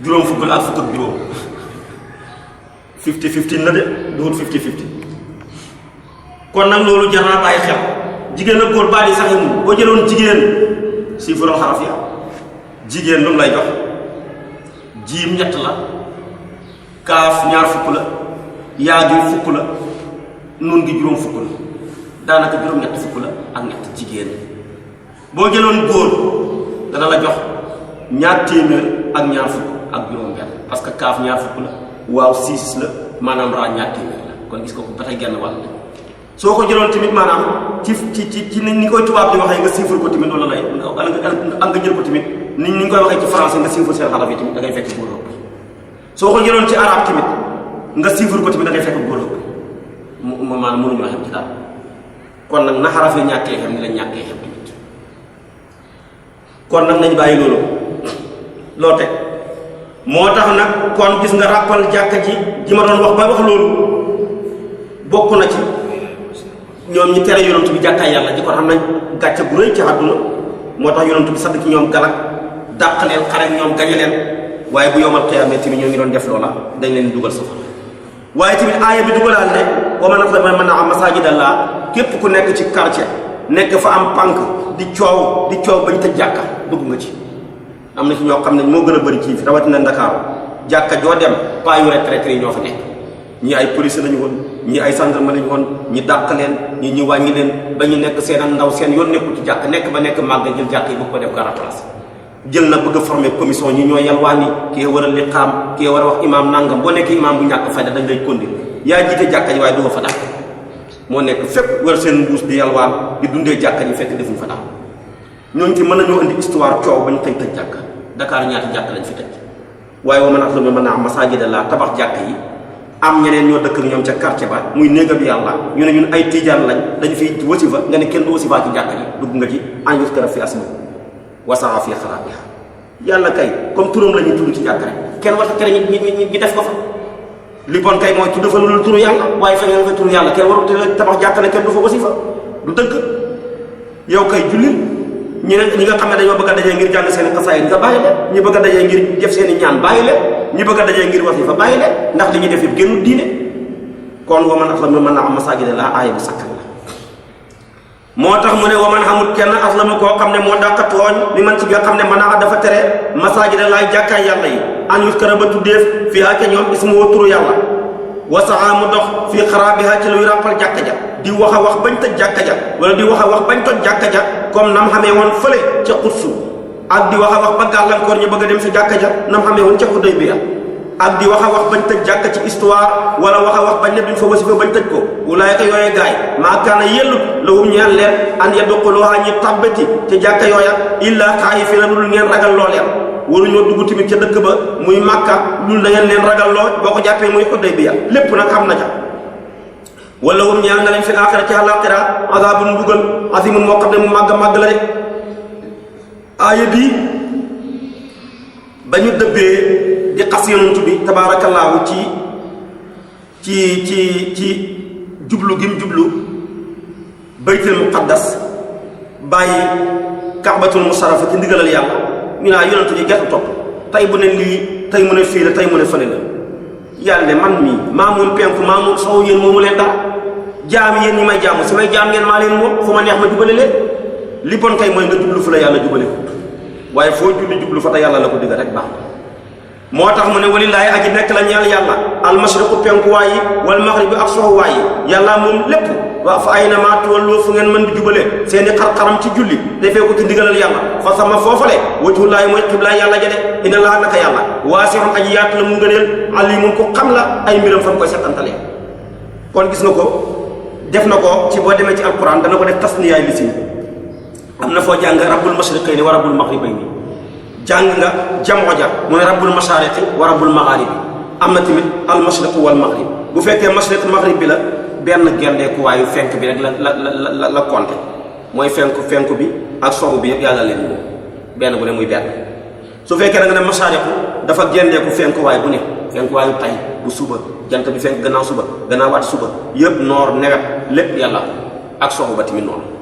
juróom fukk la ak fukk ak juróom 50-50 la de duwut 50-50 kon nag loolu jar naa bàyyi xel jigéen ak góor baa di saxe mun boo jëloon jigéen si fural xaraf ya jigéen lu mu lay jox jiim ñett la kaaf ñaar fukk la yaa gi fukk la nun gi juróom fukk la daanaka juróom ñett fukk la ak ñett jigéen boo jëloon góor dana la jox ñaar téeméer ak ñaar fukk ak juróom benn parce que kaaf ñaar fukk la waaw 6 la maanaam raa ñaar téeméer la kon gis ko ba tey genn wàll soo ko jëloon tamit maanaam ci ni koy tubaab di waxee nga siifur ko tamit loolu lay ak nga jël ko tamit ni ñu koy waxee ci français nga siifur seen xaraf yi tamit da ngay fekk góor ëpp soo ko jëloon ci arab tamit nga siifur ko tamit da ngay fekk góor mu maanaam mënuñoo xem ci dara kon nag na xaraf yi ñàkkee xem ni lañ ñàkkee xem tamit kon nag nañ bàyyi loolu loo teg moo tax nag kon gis nga ràppal jàkka ji ma doon wax ba wax loolu bokk na ci ñoom ñi tere yonent bi jàkkaay yàlla ji ko xam nañ gàcce bu rëy ci àdduna moo tax yonent bi sadd ci ñoom galak dàq leen xare ñoom gañe leen waaye bu yowmal qiyaama tamit ñoo ngi doon def loola dañ leen dugal safara waaye tamit aaya bi dugalaal ne wa man azlama mimman mana'a masaajidallaahi képp ku nekk ci quartier nekk fa am pànk di coow bañ tëj jàkka dugg nga ci am na ci ñoo xam ne moo gën a bëri ci fi rawatina Ndakaaru jàkka joo dem paa yu retraité yi ñoo fa nekk ñii ay police lañu woon ñii ay gendarme lañu woon ñi dàq leen ñi ñu wàññi leen ba ñu nekk seen ak ndaw seen yoon nekkul ci jàkk nekk ba nekk màgg jël jàkk yi bëgg ko def gara place jël na bëgg a former commission ñi ñoo yalwaani kii war a liqaam kii war a wax imaam nangam boo nekk imaam bu ñàkk fayda dañ lay kondi yaa jiite jàkka ji waaye du fa dàq moo nekk fépp war seen mbuus di yalwaan di dundee jàkka ji fekk defuñ fa dàq ñooñu ci mën nañoo indi histoire coow bañ tëj jàkka Dakar ñaata jàkk lañ fi tëj waaye wa man azlama mimman mana'a masaajidallaahi tabax jàkk yi am ñeneen ñoo dëkk ak ñoom ca quartier ba muy néegam yàlla ñu ne ñun ay tijaan lañ dañu fiy wasifa nga ne kenn du wasifa ci jàkka ji dugg nga ci an yuskara fi asmahu wa sa'a fi xaraabiha yàlla kay comme turam la ñuy tudd ci jàkka rek kenn war a tere ñi def ko fa li bon kay mooy tudd fa lu dul turu yàlla waaye fa nga fa turu yàlla kenn warut tabax jàkka ne kenn du fa wasifa du dëgg yow kay jullit ñi nga xam ne dañoo bëgg a dajee ngir jàng seen xasaayid nga bàyyi leen ñi bëgg a dajee ngir def seen i ñaan bàyyi leen ñi bëgg a dajee ngir wasifa bàyyi leen ndax li ñuy def yëpp génnul diine kon wa man azlama mimman mana'a masaajidallaahi aaya bu sakkan la moo tax mu ne wa man xamul kenn azlama koo xam ne moo dàq tooñ li man ci nga xam ne mana'a dafa tere masaajidallaahi jàkkaay yàlla yi an yuskara ba tuddeef fii ak ñoom ismuhu turu yàlla wasaa mu dox fii xaraabiha ci luy ràppal jàkka ja di wax a wax bañ tëj jàkka ja wala di wax a wax bañ toj jàkka ja comme nam xamee woon fële ca Qudsu ak di wax a wax ba gàllankoor ñu bëgg a dem si jàkka ja nam xamee woon ca Hudaybiya ak di wax a wax bañ tëj jàkka ci histoire wala wax a wax bañ ne duñ fa wasifa bañ tëj ko ulaayka yooyee gaay maa kaana yellut lahum ñeel leen an yadxuluhaa ñi tàbbati ca jàkka yooya illaa xaayifiina lu ngeen ragal loo leen waruñoo dugg tamit ca dëkk ba muy Makka lul da ngeen leen ragal loo boo ko jàppee muy Hudaybiya lépp nag xam na ca wala hum ñeel na leen fi aaxira ci àllaaxira azaabun mbugal aziimun moo xam ne mu màgg la rek aaya bii ba ñu dëbbee di xas yonent bi tabaarakallaahu ci jublu gim jublu baytul muqaddas bàyyi kaabatul musarrafa ci ndigalal yàlla ñu naa yonent bi gerte topp tey bu ne lii tey mu ne fii la tey mu ne fële la yàlla ne man mii maa moom penku maa moom sow yéen moomu leen dara jaam yéen ñi may jaamu si may jaam ngeen maa leen moom fu ma neex ma jubale leen li bon kay mooy nga jublu fu la yàlla jubale ko waaye foo julli jublu fa te yàlla la ko digga rek baax moo tax mu ne walillaahi aji nekk la ñeel yàlla almashriqu penkuwaay yi wal maghribu ak soxuwaay yi yàlla moom lépp waa fa ay na maa tuwalloo fu ngeen mën di jubale seeni xar-xaram ci julli defee ko ci ndigalal yàlla fa sama foofale wajhullaahi mooy xiblaay yàlla ja de inna laa naka yàlla waasi'un aji yaatu la mu ngëneel alimun ko xam la ay mbiram fa mu koy settantale kon gis nga ko def na ko ci boo demee ci alquran dana ko def tasniyaay lisin am na foo jàng rabbul mashriqayni wa rabbul maghribayni jàng nga jamoo ja mu ne rabbul mashariqi wa rabbul magharibi am na tamit al mashriq wal maghrib bu fekkee mashriq maghrib bi la benn gendeekuwaayu fenk bi rek la compté mooy fenku bi ak sowu bi yëpp yàlla leen moom benn bu ne muy benn su fekkee da nga ne mashariqu dafa gendeeku fenkuwaay bu ne fenkuwaayu tay bu suba jant bi fenk gannaaw suba gannaaw waat suba yëpp noor nawet lépp yàlla ak sowu ba tamit noonu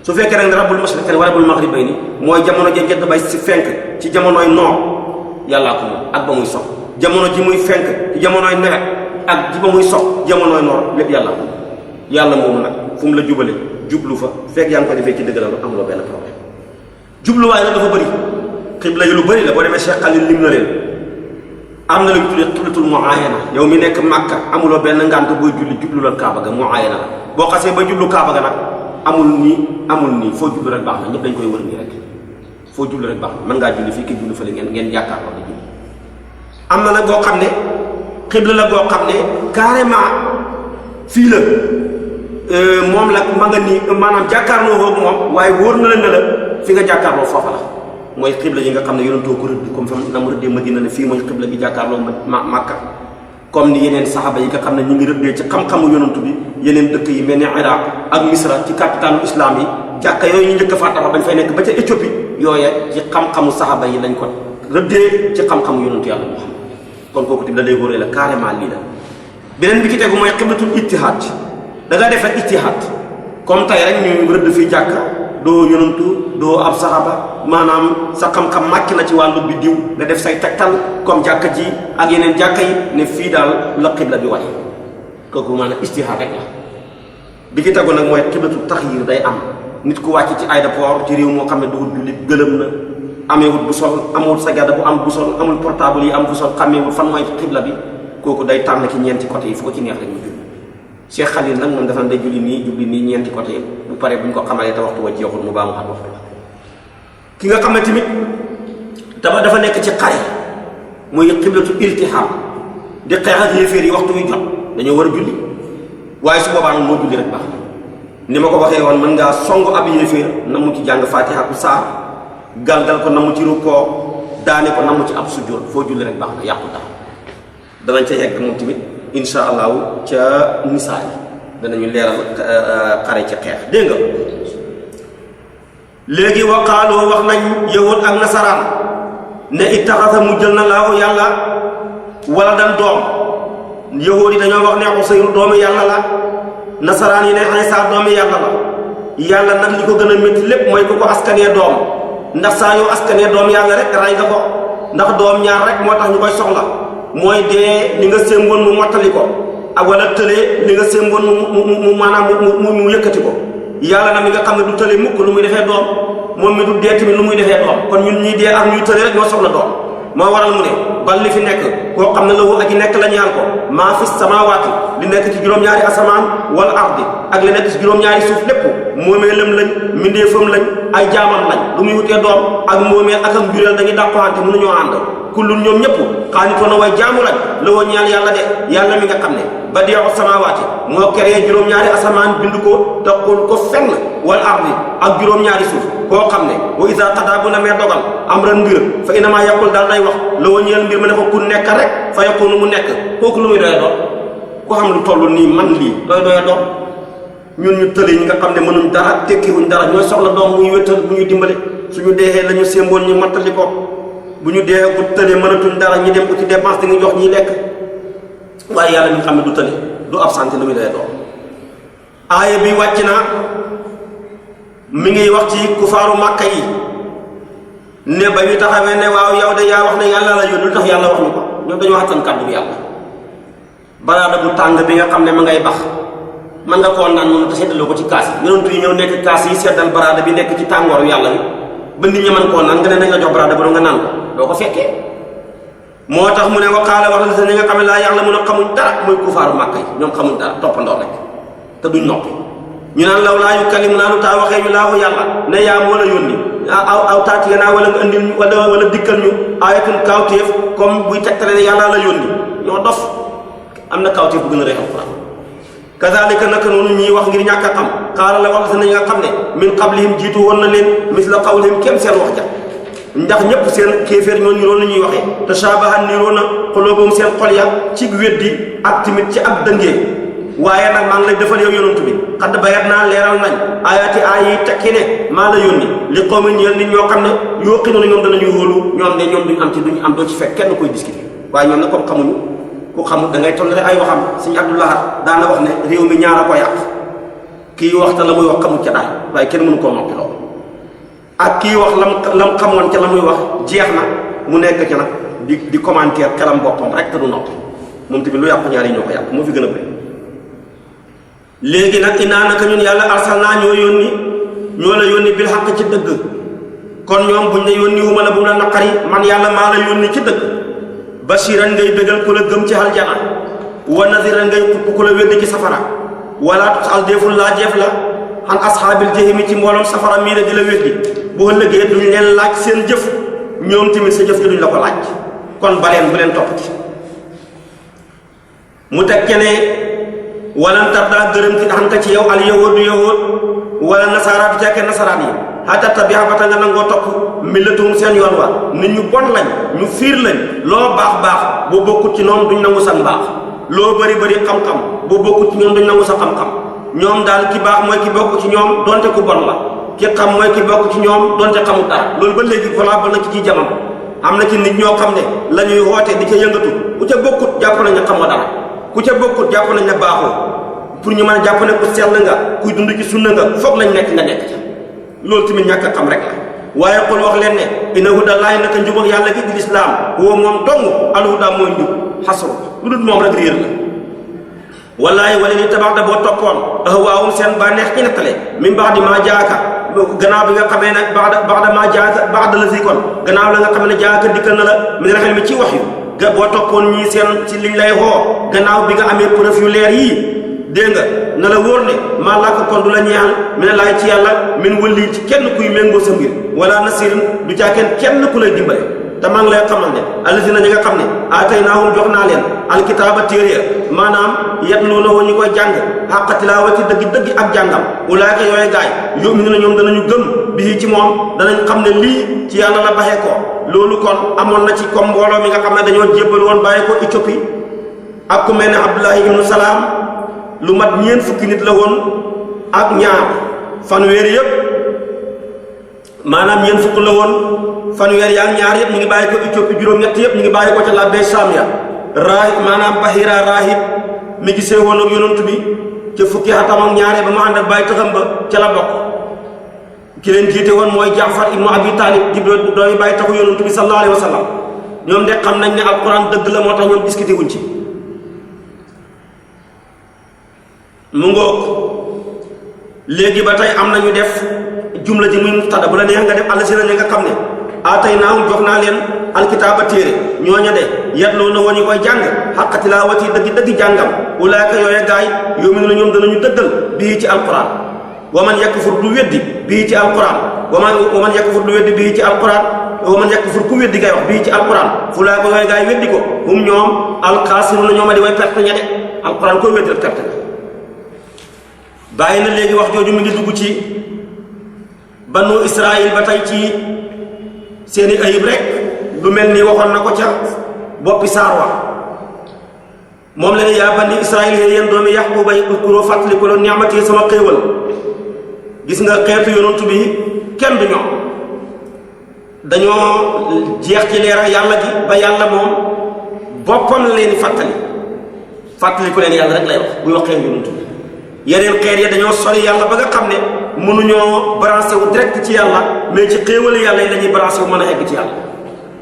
su fekkee rek ne rabbul mashriqayni wa rabbul maghribayni mooy jamono ja jant bay si fenk ci jamonooy noor yàllaa ko moom ak ba muy sox jamono ji muy fenk ci jamonooy nawet ak ji ba muy sox jamonooy noor lépp yàllaa ko yàlla moomu nag fu mu la jubale jublu fa fekk yaa ngi ko defee ci dëgg la amuloo benn problème jubluwaay nag dafa bëri xibla yi lu bëri la boo demee Cheikh Khalil lim na leen am na lu ñu tuddee xiblatul muayana yow mi nekk Màkka amuloo benn ngànt booy julli jublu la Kaaba ga muayana la boo xasee ba jublu Kaaba ga nag amul nii foo jublu rek baax na ñëpp dañ koy wër nii rek foo jublu rek baax na mën ngaa julli fii kii julli fële ngeen jàkkaarloo di julli am na nag boo xam ne xibla la boo xam ne carrément fii la moom la ma nga nii maanaam jàkkaarloo boobu moom waaye wóor na la ne la fi nga jàkkaarloo foofa la mooy xibla yi nga xam ne yonentoo ko rëdd comme fa na mu rëddee Madina ne fii mooy xibla gi jàkkaarloo Makka comme ni yeneen saxaaba yi nga xam ne ñu ngi rëddee ci xam-xamu yonantu bi yeneen dëkk yi mel ni Iraq ak Misra ci capitalu islam yi jàkka yooyu ñu njëkk a faa tabax bañ fay nekk ba ca Éthiopie yooye ci xam-xamu saxaaba yi lañ ko rëddee ci xam-xamu yonantu yàlla Muhammad kon kooku tamit da lay wóoree la carrément lii la. beneen bi ci tegu mooy xiblatul ijtihaad da nga def rek ijtihaad comme tey rek ñu rëdd fii jàkka doo yonantu doo ab saxaaba maanaam sa xam-xam màcc na ci wàllu bi diw nga def say tegtal comme jàkka ji ak yeneen jàkka yi ne fii daal la xibla bi waxe kooku maanaam ijtihaad rek la. bi ci tegu nag mooy xiblatul taxyiir day am nit ku wàcc ci aéroport ci réew moo xam ne duwut jullit gëlëm na ameewut bu sol amul sagada bu am bu sol amul portable yi am bu sol xàmmeewut fan mooy xibla bi kooku day tànn ci ñeenti côté yi fu ko ci neex rek mu julli Cheikh Khalil nag moom dafa day julli nii jubli nii ñeenti côté yi bu pare bu ñu ko xamalee te waxtu wa jeexul mu baa mu xam waxtu la ki nga xam ne tamit dafa nekk ci xare muy xiblatu iltiham di xeex ak yéeféer yi waxtu wi jot dañoo war a julli waaye su boobaa nag moo julli rek baax ni ma ko waxee woon mën ngaa song ab yéeféer na mu ci jàng fatiha ku saar galgal ko na mu ci rukkoo daane ko na mu ci ab sujjóot foo julli rek baax na yàqu tax danañ ca yegg moom tamit insha allahu ca nisaa yi danañu leeral xare ci xeex dégg nga léegi waqaaloo wax nañ yahud ak nasaraan ne ittaxasa mu jël na laahu yàlla wala dan doom yahud yi dañoo wax ne Usayru doomu yàlla la nasaraan yi ne Iisaa doomu yàlla la yàlla nag li ko gën a métti lépp mooy ku ko askanee doom ndax saa yoo askanee doom yàlla rek ray nga ko ndax doom ñaar rek moo tax ñu koy soxla mooy dee li nga sémboon mu mottali ko ak wala tëlee li nga sémboon mu maanaam mu yëkkati ko yàlla na mi nga xam ne du tëlee mukk lu muy defee doom moom mi du dee tamit lu muy defee doom kon ñun ñuy dee ak ñuy tëlee rek ñoo soxla doom moo waral mu ne bal li fi nekk koo xam ne la wu aji nekk la ñaan ko maa fi samaawaati li nekk ci juróom-ñaari asamaan wala ardi ak li nekk ci juróom-ñaari suuf lépp moomeelam lañ mbindeefam lañ ay jaamam lañ lu muy wutee doom ak moomeel ak ak njureel dañuy dàqoante mënuñoo ànd kullun ñoom ñëpp xaanitoona way jaamu lañ la woo ñaan yàlla de yàlla mi nga xam ne badi'u samaawaati moo créé juróom-ñaari asamaan bind ko taxul ko fenn wal ardi ak juróom-ñaari suuf koo xam ne wa iza qadaa bu na mee dogal amran mbir fa inamaa yaqul daal day wax la woo ñeel mbir ma ne ko ku nekk rek fa yakunu mu nekk kooku lu muy doyee doon ku xam lu toll nii man lii doyee doon ñun ñu tële ñi nga xam ne mënuñ dara tekkiwuñ dara ñooy soxla doom muy wéttal bu ñu dimbale suñu deexee la ñu sémboon ñu mattali ko bu ñu dee bu tëlee mënatuñ dara ñi dem uti dépense di nga jox ñi lekk waaye yàlla mi nga xam ne du tële du absenté lu muy doyee doon aaya bi wàcc na mi ngi wax ci kufaaru màkka yi ne ba ñu taxawee ne waaw yow de yaa wax ne yàlla la yónni lu tax yàlla wax ñu ko ñoom dañoo xattan kàddu bi yàlla baraada bu tàng bi nga xam ne ma ngay bax man nga koo naan noonu te seddaloo ko ci kaas yi yonentu yi ñëw nekk kaas yi seddal baraada bi nekk ci tàngooru yàlla bi ba nit ñi mën koo naan nga ne nañ la jox baraada ba nga naan ko doo ko fekkee moo tax mu ne waqaala wax la ñi nga xam ne laa yàlla mun a xamuñ dara muy kufaaru màkka yi ñoom xamuñ dara toppandoo rek te duñ noppi ñu naan law laa yukallimunaa lu taa waxee ñu laahu yàlla ne yaa moo la yónni aw taatiyanaa wala nga andil wala dikkal ñu ayatun kawtéef comme buy tegtale ne yàlla la yónni ñoo dof am na kawtéef bu gën a rëy alquran kazalika naka noonu ñuy wax ngir ñàkk a xam xaala la wax sa nañ nga xam ne min qablihim jiitu woon na leen misla qawlihim kem seen wax ja ndax ñëpp seen kéeféer ñoo niroo na ñuy waxee te shaabahan niroo na xulóobum seen xol ya ci weddi ak timit ci ak dëngee waaye nag maa ngi lay defal yow yonantu bi xadd bayat naa leeral nañ ayaati aay yi tekki ne maa la yónni li qawmin ñeel nit ñoo xam ne yoo xinu na ñoom danañuy wóolu ñoom de ñoom duñu am doo ci fekk kenn koy discuter waaye ñoom nag comme xamuñu ku xamul da ngay tollale ay waxam suñu Abdoulahat daana wax ne réew mi ñaar a ko yàq kii waxta la muy wax xamul ca daal waaye kenn mënu koo noppi loolu ak kii wax lam xamoon ca la muy wax jeex na mu nekk ca nag di commentaire kalam boppam rek te du noppi moom tamit lu yàqu ñaar yi ñoo ko yàq moo fi gën a bëri léegi nag innaa naka ñun yàlla arsalnaa ñoo la yónni bil xaq ci dëgg kon ñoom buñ ne yónni wuma la bu mu la naqari man yàlla maa la yónni ci dëgg bashiran ngay bégal ku la gëm ci aljana wa nadiran ngay xupp ku la weddi ci safara wala tusal deful laa jeef la xan ashaabil jahimi ci mbooloom safara mii ne di la weddi bu ëllëgee duñ leen laaj seen jëf ñoom tamit sa jëf gi duñ la ko laaj kon baleen bu leen toppati mu teg ke ne walan tardaa gërëm ci xam ka ci yow al yahuud wala nasaara du cekke nasaraan yi xataa tabi'a bata nga nangoo topp millatuhum seen yoon wa nit ñu bon lañ ñu fiir lañ loo baax boo bokkut ci noonu duñ nangu san baax loo bëri bëri xam-xam boo bokkut ci ñoom dañ nangu sa xam-xam ñoom daal ki baax mooy ki bokk ci ñoom donte ku bon la ki xam mooy ki bokk ci ñoom donte xamul dara loolu ba léegi valable na ci jamono am na ci nit ñoo xam ne la ñuy woote di ca yëngatu ku ca bokkut jàpp nañ ne xamoo dara ku ca bokkut jàpp nañ ne baaxoo pour ñu mën a jàpp ne ku sell nga kuy dund ci sunna nga foog lañ nekk nga nekk ca loolu tamit ñàkk a xam rek la waaye xul wax leen ne inna huda laahi naka njub ak yàlla gi di lislaam woo moom dong alhuda mooy njub xasru lu dul moom rek réer la wallaahi wala ni tabax da boo toppoon ahwaawum seen bànneex ci nettale min ba'di maa jaaka gannaaw bi nga xamee ne ba'da maa jaaka ba'da la si kon gannaaw la nga xam ne jaaka dikkal na la min al ilmi ci wax yu boo toppoon ñii seen ci liñ lay xoo gannaaw bi nga amee preuve yu leer yii dégg nga na la wóor ne maa làkk kon du la ñeexal mi ne laay ci yàlla min wëlli ci kenn kuy méngoo sa mbir wala nasirin du caa kenn ku lay dimbale te maa ngi lay xamal ne allazina ñi nga xam ne aataynaahum jox naa leen alkitaaba téere maanaam yatluunahu ñu koy jàng haqqa tilaawati dëgg ak jàngam ulaayka yooyu gaay yu'minuuna ñoom danañu gëm bii ci moom danañ xam ne lii ci yàlla la baxee ko loolu kon amoon na ci comme mbooloo mi nga xam ne dañoo jébbal woon bàyyi ko Éthiopie ak ku mel ne Abdullahi ibnu Salaam lu mat ñeent fukki nit la woon ak ñaar fanweer yëpp maanaam ñeent fukk la woon fanweer yaa ak ñaar yëpp ñu ngi bàyyi ko Éthiopie juróom-ñett yëpp ñu ngi bàyyi ko ca la bay Samia raahib maanaam Bahira raahib mi gisee woon ak yonent bi ca fukki atam ak ñaaree ba mu ànd ak bàyyi taxam ba ca la bokk ki leen jiite woon mooy Jaafar ibnu Abi Talib di dooy bàyyi taxu yonent bi sallallahu alayhi wa sallam ñoom de xam nañ ne alquran dëgg la moo tax ñoom discuté wuñ ci mu ngoog léegi ba tey am nañu def jumla ji muy mubtada bu la neex nga def allazina ñi nga xam ne aataynaahum jox naa leen alkitaaba téere ñooña de yatluuna woon ñu koy jàng haqqa tilaawati dëgg jàngam ulaayka yooye gaay yu'minuuna ñoom danañu dëggal bii ci alquran wa man yakfur du weddi bii ci alquran wa man yakfur du weddi bii ci alquran wa man yakfur ku weddi kay wax bii ci alquran ulaayka yooye gaay weddi ko hum ñoom alxaasiruuna ñoom a di way perte ña de alquran koy weddi rek perte bàyyi na léegi wax jooju mi ngi dugg ci banu Israël ba tey ci seeni ayib rek lu mel ni waxoon na ko ca boppi saar wa moom la ne yaa bani Israël yéen doomi Yaquba uzkuruu fàttaliku la ni'mati sama xéewal gis nga xeetu yonantu bi kenn du ñoom dañoo jeex ci leeral yàlla gi ba yàlla moom boppam la leen di fàttaliku leen yàlla rek lay wax buy wax xeetu yonantu bi yeneen xeet ya dañoo sori yàlla ba nga xam ne mënuñoo branché wu direct ci yàlla mais ci xéewal yàlla yi la ñuy branché wu mën a egg ci yàlla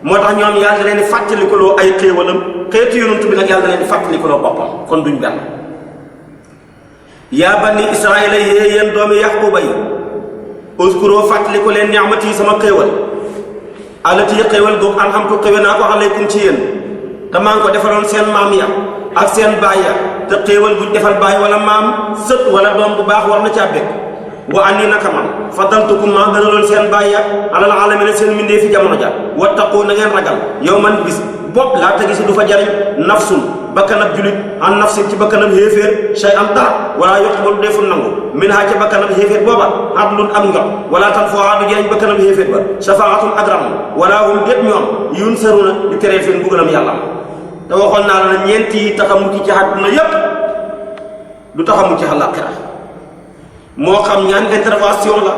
moo tax ñoom yàlla da leen di fàttalikuloo ay xéewalam xeetu yonent bi nag yàlla da leen di fàttalikuloo boppam kon duñ benn yaa bani israila yéen doomi yaquba yi uskuroo fàttaliku leen ni'mati sama xéewal alati xéewal googu alhamdu xéewal naa ko alaykum ci yéen te maa ngi ko defaloon seen maam ya ak seen baay ya te xéewal buñ defal baay wala maam sët wala doom bu baax war na caa bëgg wa anni naka man faddaltukum maa gënaloon seen baay ya alal aalamiina seen mbindee fi jamono ja wattaqu na ngeen ragal yow man bis bopp laa tegi si du fa jariñ nafsun bakkanab julit an nafsin ci bakkanab xéeféer shay am dara wala yuqbalu deful nangu min ha ca bakkanab xéeféer booba adlun am njot wala tan foo du jariñ bakkanab xéeféer ba shafaatun ak ram wala hum déet ñoom yunsaruna di teree feen buggalam yàlla te waxoon naa la ñeent yi tax a mucc ci àdduna yépp du tax a mucc ci àllaaxira moo xam ñaan intervention la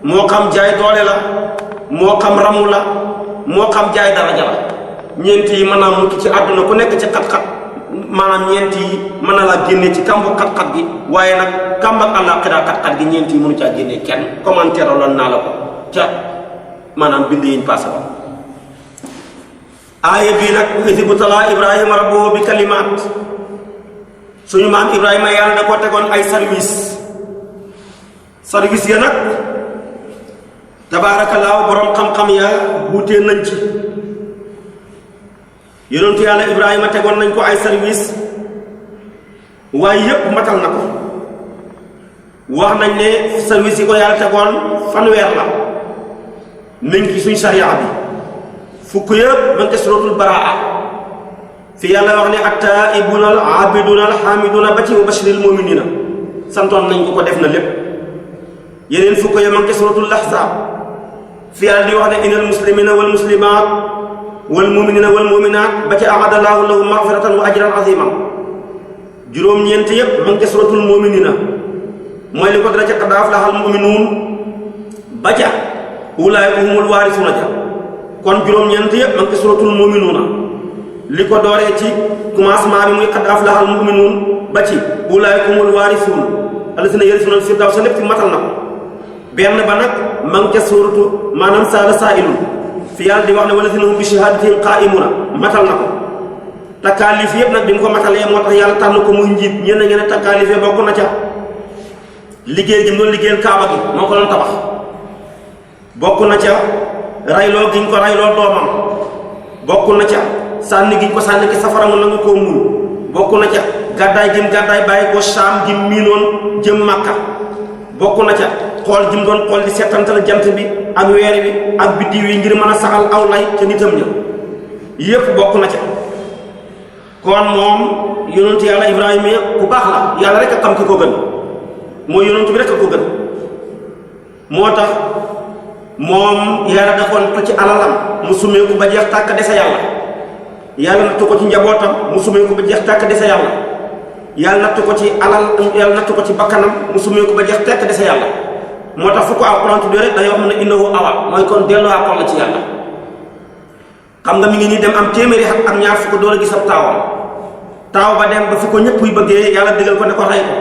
moo xam jaay doole la moo xam ramu la moo xam jaay daraja la ñeent yi mën naa mucc ci àdduna ku nekk ci xat-xat maanaam ñeent yi mën na laa génne ci kambu xat-xat gi waaye nag kamb ak àllaaxira xat-xat gi ñeent yi mënu caa génne kenn commentaire loon naa la ko ca maanaam bind yiñ passé ba aaya bii nag isi bu talaa ibrahima rabbuhu bi kalimaat suñu maam ibrahima yàlla da ko tegoon ay service ya nag tabaarakallaahu borom xam-xam ya wuutee nañ ci yonentu yàlla ibrahima tegoon nañ ko ay service waaye yépp matal na ko wax nañ ne service yi ko yàlla tegoon fanweer la nañ ci suñ sariya bi fukk yëpp man te suratul baraa fi yàlla wax ne attaa'ibuna al aabiduna al xaamiduna ba ci wa bashiril muminina santoon nañ ko def na lépp yeneen fukk ya man te suratul ahzaab fi yàlla di wax ne inal muslimina wal muslimaat wal muminina wal muminat ba ci ahadallahu lahum maghfiratan wa ajran azima juróom-ñeent yépp ma ngi suratul muminina mooy li ko dara ca qad aflahal muminuun ba ca ulaa'ika humul waarisuuna ja kon juróom-ñeent yépp ma ngi suratul muminuuna li ko dooree ci commencement bi muy qad aflahal muminuun ba ci ulaa'ika humul waarisuun allazina yarisuuna al-firdawsa lépp ci matal na ko benn ba nag ma ngi ca suratu maanaam saala saa'ilun fi yàlla di wax ne wallazina hum bi shahaadatihim qaa'imuuna matal na ko takaalif yëpp nag bi mu ko matalee moo tax yàlla tànn ko muy njiit ñenn ngeen takaalif yi bokk na ca liggéey gi mu doon liggéeyal kaaba gi moo ko doon tabax bokk na ca rayloo gi ñu ko rayloo doomam bokk na ca sànni gi ñu ko sànni ki safara mu nangu koo muñ bokk na ca gàddaay gi mu gàddaay bàyyi ko Saam gi mu miinoon jëm Makka bokk na ca xool gi mu doon xool di settantal jant bi ak weer bi ak biddiw yi ngir mën a saxal aw lay ca nitam ña yépp bokk na ca kon moom yonentu yàlla Ibrahima ku baax la yàlla rek a xam ki ko gën mooy yonentu bi rek a ko gën moo tax moom yàlla defoon ko ci alalam mu sumeeku ba jeex tàkk dese yàlla nattu ko ci njabootam mu sumeeku ba jeex tàkk dese yàlla nattu ko ci alal yàlla nattu ko ci bakkanam mu sumeeku ba jeex tàkk dese yàlla moo tax fu ko alxuraan tuddee rek day wax ne innahu awwab mooy kon delloo akkoon la ci yàlla xam nga mi ngi nii dem am téeméeri at ak ñaar fukk door a gis ab taawam taaw ba dem ba fi ko ñëpp yu bëggee yàlla digal ko ne ko rey ko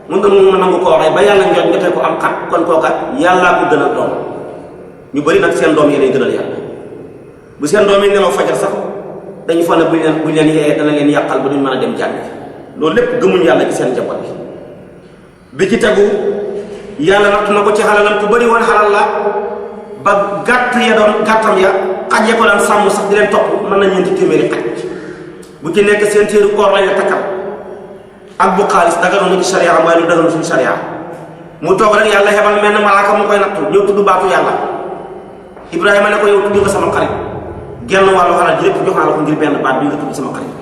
mun nga mu nangu koo rey ba yàlla njot nga tey ko am xat kon kookat yàllaa ko gën a doom ñu bëri nag seen doom yi lay gënal yàlla bu seen doom yi nelaw fajar sax dañu fa ne buñ leen yee dana leen yàqal ba duñ mën a dem jàng loolu lépp gëmuñ yàlla ci seen njaboot bi ci tegu yàlla natt na ko ci xalalam ku bëri woon xalal la ba gàtt ya doon gàttam ya xaj ya ko daan sàmm sax di leen topp mën na ñeenti téeméeri xaj bu ci nekk seen téeru koor lañu takkal ak bu xaalis daganoon na ci sharia waaye lu daganoon suñu sharia mu toog rek yàlla xebal mel ne malaaka mu koy nattu ñëw tudd baatu yàlla Ibrahima ne ko yow tudd nga sama xarit genn wàllu xalal ji lépp jox naa la ko ngir benn baat bi nga tudd sama xarit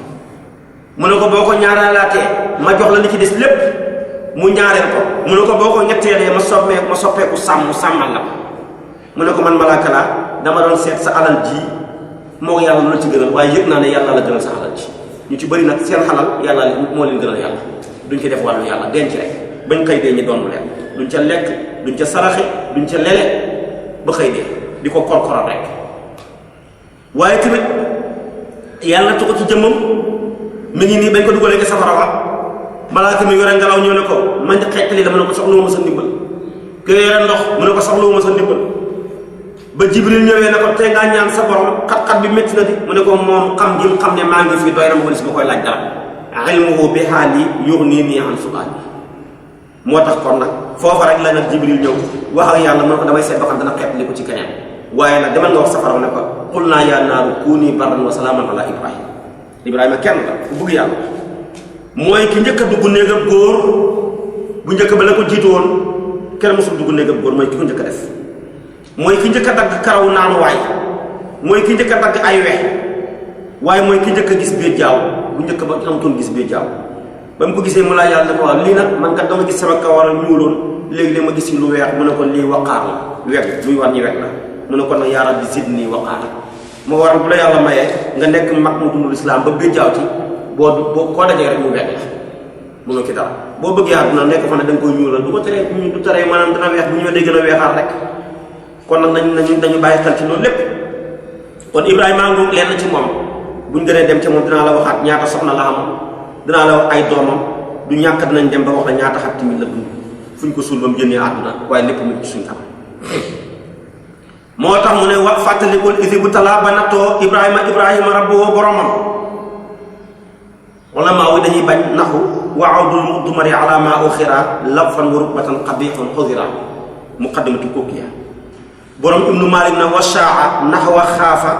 mu ne ko boo ko ñaaralaatee ma jox la li ci des lépp mu ñaareel ko mu ne ko boo ko ñetteelee ma soppeeku sàmmal la mu ne ko man malaaka laa dama doon seet sa alal ji moo yàlla lu la ci gënal waaye yëg naa ne yàlla la gënal sa alal ji ñu ci bëri nag seen xalal yàlla moo leen gënal yàlla duñ ci def wàllu yàlla denc rek bañ xëy dee ñu doon leen duñ ca lekk duñ ca saraxe duñ ca lele ba xëy dee di ko korkoral rek waaye tamit yàlla tu ko ci jëmmam mi ngi nii bañ ko dugalee ci safara wa malaaka mi yore ngelaw ñëw ne ko man xeetali dama ne ko soxla ma sa ndimbal ke yore ndox mu ne ko soxla ma sa ndimbal ba Jibril ñëwee ne ko tey ngaa ñaan sa borom xat-xat bi métti na di mu ne ko moom xam gi xam ne maa ngi fii doy na ma ko ma koy laaj dara ilmuhu bi haali yughnini an su'aali moo tax kon nag foofa rek la nag Jibril ñëw wax ak yàlla mu ne ko damay seet ba xam dana xeetali ko ci keneen waaye nag demal nga wax safara ne ko qul naa yaa naaru kuuni bardan wa salaaman ala Ibrahima kenn la ku bëgg yàlla mooy ki njëkk a dugg néegam góor bu njëkk ba la ko jiitu woon kenn mosul dugg néegam góor mooy ki ko njëkk a def mooy ki njëkk a dagg karaw naanu waay mooy ki njëkk a dagg ay wex waaye mooy ki njëkk a gis biir jaaw bu njëkk ba amutoon gis biir jaaw ba mu ko gisee mu laa yàlla ne ko waaw lii nag man kat dama gis sama kawar ñuuloon léegi-léeg ma gis ci lu weex mu ne ko lii waqaar la weg luy war ñi weg la mu ne ko nag yaa rabbi zidni waqaar moo waral bu la yàlla mayee nga nekk mag mu dundul islam ba biir jaaw ci boo koo dajee rek mu weg la mënoo ci dara boo bëggee àdduna nekk fa ne da nga koy ñuulal du ko teree du teree maanaam dana weex bu ñëwee day gën a weexaat rek kon nag dañu bàyyi xel ci loolu lépp kon Ibrahima ngoog lenn ci moom buñ gënee dem ci moom dinaa la waxaat ñaata soxna la am dinaa la wax ay doomam du ñàkk dinañ dem ba wax la ñaata xat tamit la dund fuñ ko suul ba mu génnee àdduna waaye lépp mu ci suñ am moo tax mu ne wa fàttalikul isi bu talaa ba nattoo Ibrahima rabbuhu boromam wala maa wi dañuy bañ naxu wa awdul mudmari ala ma uxira labfan wa rukbatan qabixan xudira muqaddimatu kokiya borom ibnu malik na wa shaa naxwa xaafa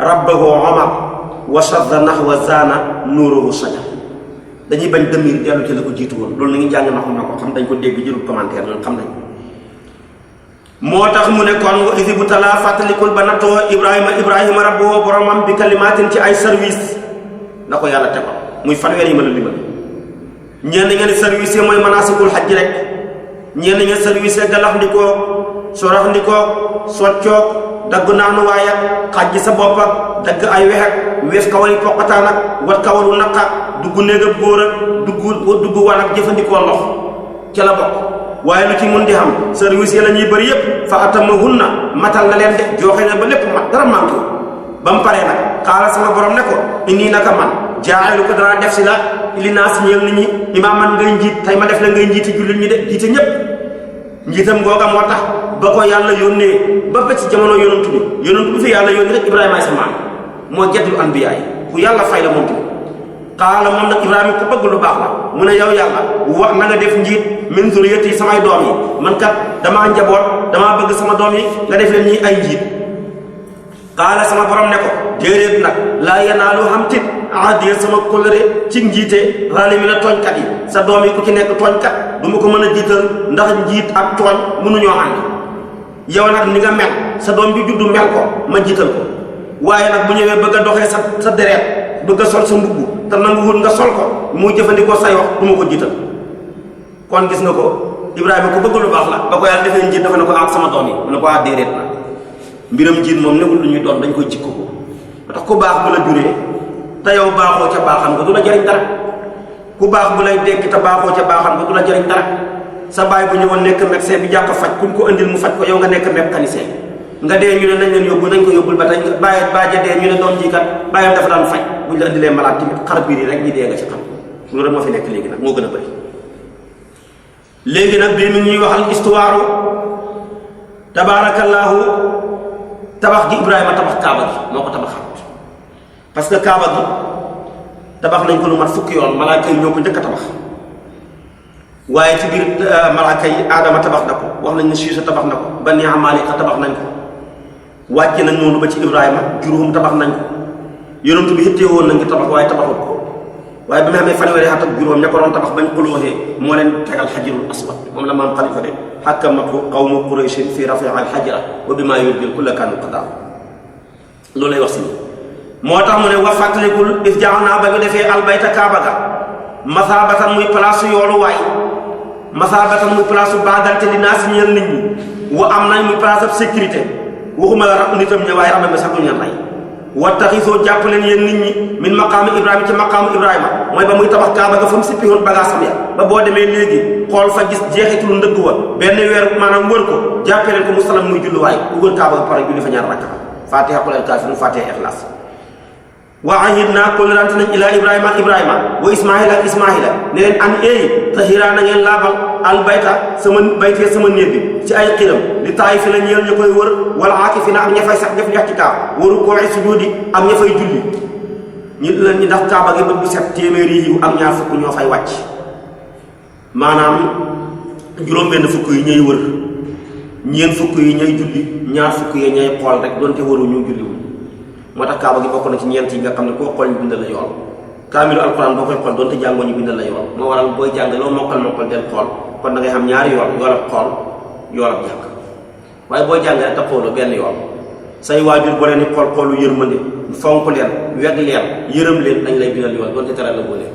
rabbahu omar wa shadda naxwa zana nuuruhu saja dañuy bañ demir dellu ci la ko jiitu woon loolu la ngi jàng naxu na ko xam dañ ko dégg jërul commentaire noonu xam nañ moo tax mu ne kon wa isi bu talaa fàttalikul ba nattoo ibrahima rabbuhu boromam bi kalimaatin ci ay service na ko yàlla tegoon muy fanweer yi ma la limal ñenn ngeen service yi mooy manasikul xaj rek ñenn ña service galax ndikoo sorax ndikoo soccoog dagg naanu waaye xaj sa bopp ak dagg ay wex ak weef kawari poqataan ak wat kawaru naqa dugg néegab góor ak dugg wan ak jëfandikoo ndox ca la bokk. waaye lu ci mun di xam service yi la ñuy bëri yépp fa atamahunna matal na leen de joxe na ba lépp mat dara manqué ba mu paree nag xaala sama borom ne ko inni naka man jaaxelu ko danaa def si la li naa si ñeel nit ñi imaaman ngay njiit tey ma def la ngay njiiti jullit ñi de jiite ñépp njiitam googa moo tax ba ko yàlla yónnee ba ci jamono yonantu bi fi yàlla yónni rek Ibrahima ay sa maam moo jeddul anbiyaa yi ku yàlla fay la moom tamit xaala moom nag Ibrahima ku bëgg lu baax la mu ne yow yàlla wax na nga def njiit min zuriyati samay doom yi man kat damaa njaboot damaa bëgg sama doom yi nga def leen ñi ay njiit xaala sama borom ne ko déedéet nag laa yanaalu xam tit ahdi sama kóllëre ci njiite zaalimiina tooñkat yi sa doom yi ku ci nekk tooñkat du ma ko mën a jiital ndax njiit ak tooñ mënuñoo ànd yow nag ni nga mel sa doom bi juddu mel ko ma jiital ko waaye nag bu ñëwee bëgg a doxee sa deret bëgg a sol sa mbubb te nanguwul nga sol ko muy jëfandikoo say wax du ma ko jiital. kon gis nga ko Ibrahima ku bëgg lu baax la ba ko yàlla defee njiit dafa ne ko ak sama doom yi mu ne ko déedéet nag mbiram njiit moom nekkul lu ñuy doon dañ koy jikko ko ba tax ku baax bu la juree te yow baaxoo ca baaxam nga du la jariñ dara ku baax bu lay dekki te baaxoo ca baaxam nga du la jariñ dara sa baay bu ñëwoon nekk médecin bi jàkk faj kuñ ko andil mu faj ko yow nga nekk mécanicien nga dee ñu ne nañ leen yóbbu nañ ko yóbbul ba tey bàyyi dee ñu ne doom ji kat bàyyam dafa daan faj buñ la andilee malade tamit xar biir yi rek ñi dee nga ci xam loolu rek moo fi nekk léegi nag moo gën a bëri léegi nag bii mi ñuy waxal histoire tabaarakallaahu tabax gi Ibrahima tabax kaaba gi moo ko tabaxaat parce que kaaba gi tabax nañ ko lu mat fukki yoon malaaka yi ñoo ko njëkk a tabax waaye ci biir malaaka yi aadama tabax na ko wax nañ ne Siisa tabax na ko Bani Amalika tabax nañ ko wàcce nañ noonu ba ci Ibrahima juróom tabax nañ ko yonent bi hittee woon nañ ko tabax waaye tabaxut ko waaye bi ma xamee fanweeri at ak juróom ña ko doon tabax bañ xulóoxee moo leen tegal xajarul aswad moom la maam Xalifa de xakkamatu qawmu Qurayshin fi rafi al xajara wa bi maa yurdil kulla kaanu qadaa loolu lay wax si moo tax mu ne wa fàttalikul is jaax naa ba ñu defee albayta kaaba ga masaabatan muy place yoolu waay masaabatan muy place baagante di naa si ñeel nit ñi wa am nañ muy place ab sécurité waxuma la rab nitam ña waaye am na sax duñu leen rey wattaxisoo jàpp leen yéen nit ñi min maqaamu Ibrahima ci maqaamu Ibrahima mooy ba muy tabax kaaba ga fa mu sippi woon bagaasam ya ba boo demee léegi xool fa gis jeexitul ndëgg wa benn weer maanaam wër ko jàppee leen ko musalam muy julluwaay ku wër kaaba ga pare julli fa ñaar rakka fatiha qul al kaafiruun fatiha ixlaas wa ahidnaa kóllërante nañ ilaa Ibrahima wa Ismaahila ak Ismaahila ne leen an eey tahiraa na ngeen laabal albayta sama baytee sama néeg bi ci ay xiram li taay fi na ñeel ñu koy wër wala aakifina ak ña fay sax def i'tikaaf waru koo sujuudi ak ña fay julli ñi leen ñi ndax kaaba gi bët bu set téeméeri yiw ak ñaar fukk ñoo fay wàcc maanaam juróom-benn fukk yi ñuy wër ñeent fukk yi ñuy julli ñaar fukk yi ñuy xool rek doonte waru ñu julliwul moo tax kaaba gi bokk na ci ñeent yi nga xam ne koo xool ñu bindal la yool kaamilu alquran boo koy xool doonte jàngoo ñu bindal la yool moo waral booy jàng loo mokkal del xool kon da ngay xam ñaari yool yoolab xool yoolab jàng waaye booy jàng rek te xooloo benn yool say waajur boo leen di xoolu yërmande fonk leen weg leen yërëm leen dañ lay bindal yool doonte tere la boo leen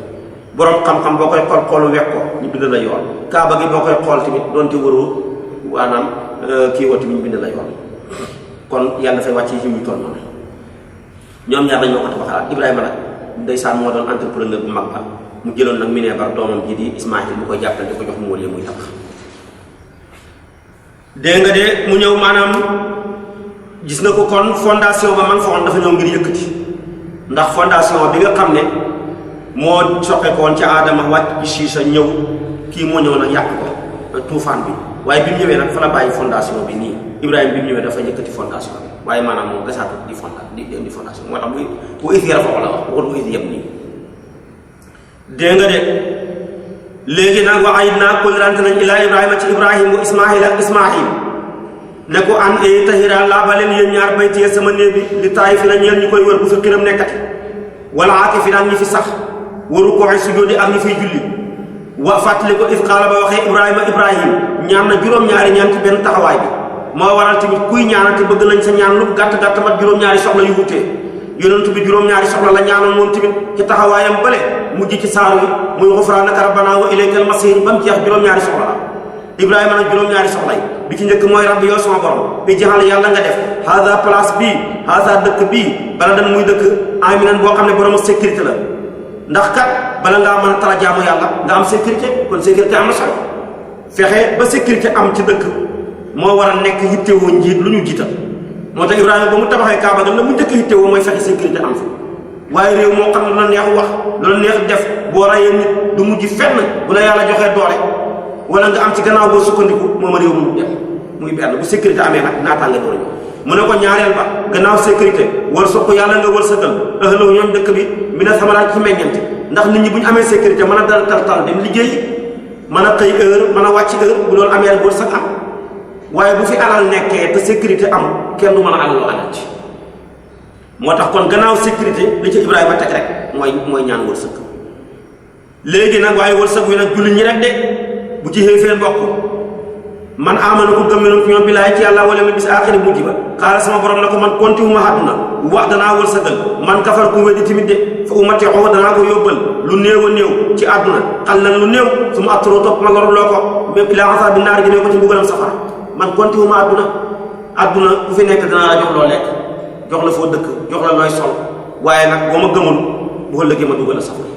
borom xam-xam boo koy xoolu weg ko ñu bindal la yool kaaba gi boo koy xool tamit doonte waroo waanaam kii woo tamit ñu bindal la yool kon yàlla dafay wàcc yi muy toll noonu ñoom ñaar dañoo ko tabaxalaat Ibrahima nag ndeysaan moo doon entrepreneur bu mag ba mu jëloon nag mineebar doomam ji di Ismaahil bu koy jàppale di ko jox mu wóor muy tabax dégg nga de mu ñëw maanaam gis nga ko kon fondation ba man foxoon dafa ñëw ngir yëkkati ndax fondation bi nga xam ne moo soqekoon ca aadama wàcc bi Siisa ñëw kii moo ñëw nag yàq ko tuufaan bi waaye bi mu ñëwee nag fa la bàyyi fondation bi nii Ibrahima bi mu ñëwee dafa yëkkati fondation bi waaye maanaam moom gasaatu di fondation moo tax bu is yara foofu la wax waxut bu is yëpp nii dégg nga de léegi nag wa ahidnaa kóllërante nañ ilaa Ibrahima ci Ibrahim wa Ismaahil ak Ismaahil ne ko an e tahira laabaleen yéen ñaar baytee sama néeg bi li taay fi na ñeen ñu koy wër bu fi xiram nekkati wala aaki fi naan ñi fi sax waru ko sujjóoti ak ñi fiy julli wa fàttali ko is qaala ba waxee Ibrahim ñaan na juróom-ñaari ñaan ci benn taxawaay bi moo waral tamit kuy ñaanati bëgg nañ sa ñaan lu gàtt mat juróom-ñaari soxla yu wutee yonent bi juróom-ñaari soxla la ñaanoon moom tamit ci taxawaayam bale mujj ci saaru yi muy xufraanaka rabbanaa wa ilaykal masiir ba mu jeex juróom-ñaari soxla la Ibrahima nag juróom-ñaari soxla yi bi ci njëkk mooy rabbi yow sama borom bi jaxal yàlla nga def haza place bii haza dëkk bii bala dan muy dëkk aminan boo xam ne borom sécurité la ndax kat bala ngaa mën a tala jaamu yàlla nga am sécurité kon sécurité am na solo fexe ba sécurité am ci dëkk moo war a nekk yittewoo njiit lu ñu jiital moo tax Ibrahima ba mu tabaxee Kaaba ga la mu njëkk yittewoo mooy fexe sécurité am fi waaye réew moo xam ne lu la neex wax lu la neex def boo rayee nit du mujj fenn bu la yàlla joxee doole wala nga am ci gannaaw boo sukkandiku moom réew mu def muy benn bu sécurité amee nag naataange doole mu ne ko ñaareel ba gannaaw sécurité war soq yàlla nga war sëgal ëxlaw ñoom dëkk bi mi na samaraat ci meññeent ndax nit ñi bu ñu amee sécurité mën a dal tal dem liggéey mën a xëy heure mën a wàcc heure bu loolu amee rek war sëg am waaye bu fi alal nekkee te sécurité am kenn du mën a alaloo alal ci moo tax kon gannaaw sécurité li ci Ibrahima teg rek mooy ñaan wërsëg léegi nag waaye wërsëg wi nag jullit ñi rek de bu ci xéeféer bokk man amana ko gëm noonu ñoom billaay ci yàlla wala ma bis aaxiri mujj ba xaaral sama borom na ko man konti wu ma àdduna wax danaa wërsëgal man kafar ku weddi tamit de fa umati xoo danaa ko yóbbal lu néew a néew ci àdduna xal lan lu néew su ma atturoo topp ma loruloo ko même ilaa xasa bi naar gi ne ko ci mbugalam safara man konti wu ma àdduna ku fi nekk danaa la jox loo lekk jox la foo dëkk jox la looy sol waaye nag boo ma gëmul bu ëllëgee ma dugal a safara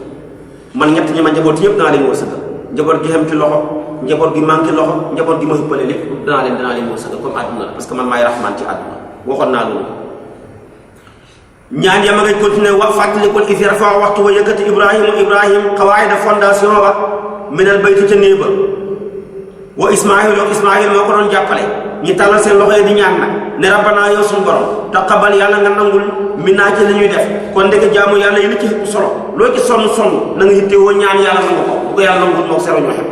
man ñett ñi ma njaboot yëpp danaa leen wërsëgal njaboot gi xem ci loxo njaboot gi manqué loxo njaboot gi ma ëppale lépp danaa leen wërsëgal comme àdduna la parce que man maay raxmaan ci àdduna waxoon naa loolu ñaan ya ma ngay continuer wax fàttalikul isi rafa waxtu wa yëkkati ibrahim xawaayida fondation ba minal bayti ca néeg ba wa ismail moo ko doon jàppale ñi tàllal seen loxo yi di ñaan nag ne rabbana yow suñu borom taqabbal yàlla nga nangul min naa ci li ñuy def kon ndeke jaamu yàlla yi li ci ëpp solo loo ci sonn na nga yittewoo ñaan yàlla nangu ko bu ko yàlla nangul moo sero ñoo xam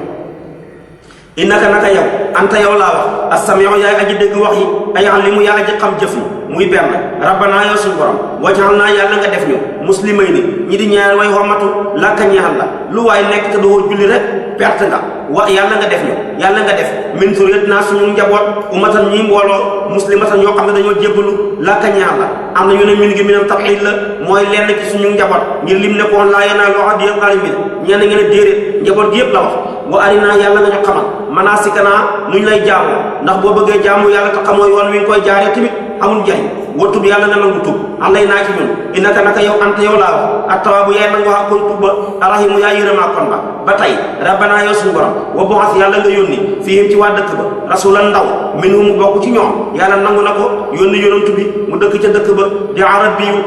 innaka naka yow anta yow laa wax as-sami'u yaay aji dégg wax yi ay alimu yaa aji xam jëf yi muy benn rabbana yow suñu borom wajal naa yàlla nga def ñu muslimay ni ñi di ñaar way xomatu làkka ñeexal la lu waay nekk te doo julli rek perte nga yàlla nga def ñu yàlla nga def min zurriyatina suñu njaboot ummatan ñi mbooloo muslimatan ñoo xam ne dañoo jébbalu làkka ñeexal la am na ñu ne min ngi minam tab'id la mooy lenn ci suñu njaboot ngir lim ne koon laa yanaalu ahdi zaalimiin ñenn ngeen ne déedéet njaboot gi yëpp la wax wa arinaa yàlla nga ñu xamal manaasikana nuñ lay jaamu ndax boo bëggee jaamu yàlla te xamoo yoon wi nga koy jaaree tamit amul njariñ wa tub yàlla nga nangu tub alay naa ci ñun innaka naka yow anta yow laa wax attawaabu yaay nangu wax koy tub ba arahimu yaay yërëmaa kon ba tey rabbana yow suñu borom wa boxas yàlla nga yónni fiihim ci waa dëkk ba rasulan ndaw minhum mu bokk ci ñoom yàlla nangu na ko yónni yonantu bi mu dëkk ca dëkk ba di arabiyu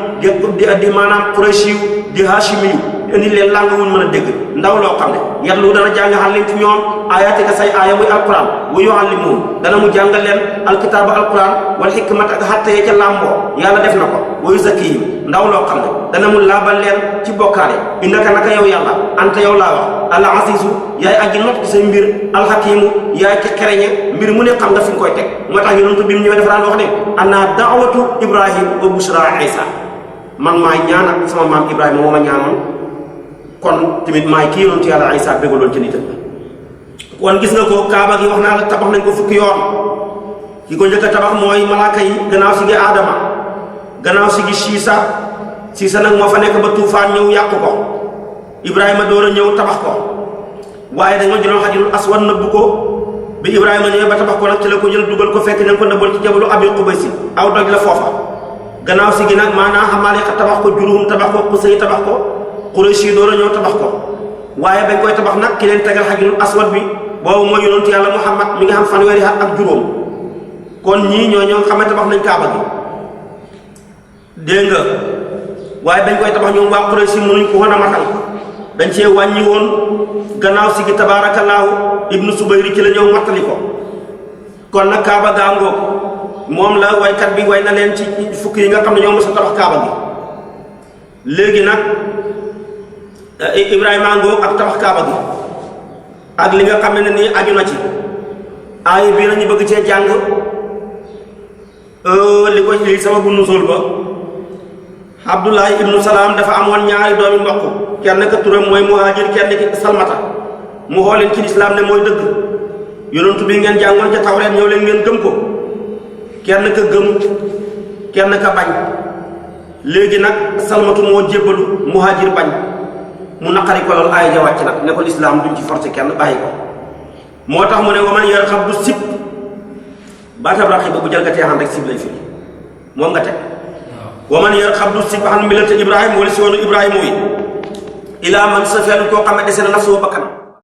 di maanaam quraysiyu di hashimiyu indi leen làng wuñ mën a dégg ndaw loo xam ne yatlu dana jàng xalim ci ñoom ayatika say aaya muy alquran wa yuallimuhum dana mu jàngal leen alkitaaba alquran wal hikmata ak xatte ya ca làmboo yàlla def na ko wa yuzakkihim ndaw loo xam ne dana mu laabal leen ci bokkaale innaka naka yow yàlla anta yow laa wax al azizu yaay aji not ci say mbir alxakimu yaay ki xereñe mbir mu ne xam nga fi nga koy teg moo tax yonentu bi mu ñëwee dafa daan wax ne ana daawatu ibrahim wa bushra isa man maay ñaan ak sama maam ibrahima moo ma ñaanoon kon tamit maay kii yonentu yàlla isa bégaloon ci nitam kon gis nga ko kaaba gi wax naa la tabax nañ ko fukki yoon ki ko njëkk a tabax mooy malaaka yi gannaaw si gi aadama gannaaw si gi siisa nag moo fa nekk ba tuufaan ñëw yàq ko ibrahima door a ñëw tabax ko waaye dañoo jëloon xajarul aswad nëbbu ko bi ibrahima ñëwee ba tabax ko nag ci la ko jël dugal ko fekk nañ ko nëbboon ci jabalu abi qubaysi aw doj la foofa gannaaw si gi nag maanaam xamaaliqa tabax ko juruhum tabax ko xusay tabax ko qurayshi door a ñëw tabax ko waaye bañ koy tabax nag ki leen tegal xajarul aswad bi boobu mooy yonentu yàlla muhammad mi nga xam fanweeri at ak juróom kon ñii ñoo xam ne tabax nañ kaaba gi dégg nga waaye bañ koy tabax ñoom waa qurayshi mënuñ ko woon a matal dañ cee wàññi woon gannaaw si gi tabaarakallaahu ibnu subayri ci la ñëw mottali ko kon nag kaaba gaangoo moom la waykat bi way na leen ci fukk yi nga xam ne ñoo mos a tabax kaaba gi léegi nag ibrahima ngoo ak tabax kaaba gi ak li nga xam ne nii aju na ci aaya bii la ñu bëgg cee jàng li ko li sababu nusul ba abdullahi ibnu salaam dafa amoon ñaari doomi mbokk kenn ka turam mooy muhaajir kenn ki salmata mu xooleen ci lislaam ne mooy dëgg yonentu bi ngeen jàngoon ca tawreet ñëw leen ngeen gëm ko kenn ka gëm kenn ka bañ léegi nag salmatu moo jébbalu muhaajir bañ mu naqari ko loolu aaya ja wàcc nag ne ko lislaam duñ ci forcé kenn bàyyi ko moo tax mu ne waman yarxab du sib baatab raxiba bu jalgatee xam rek sib lay firi moom nga teg waman yarxab du sib xam millata ibrahima wala si woonu ibrahima yi ilaa man sa fenn koo xam ne dese na nafsu wa bakkanam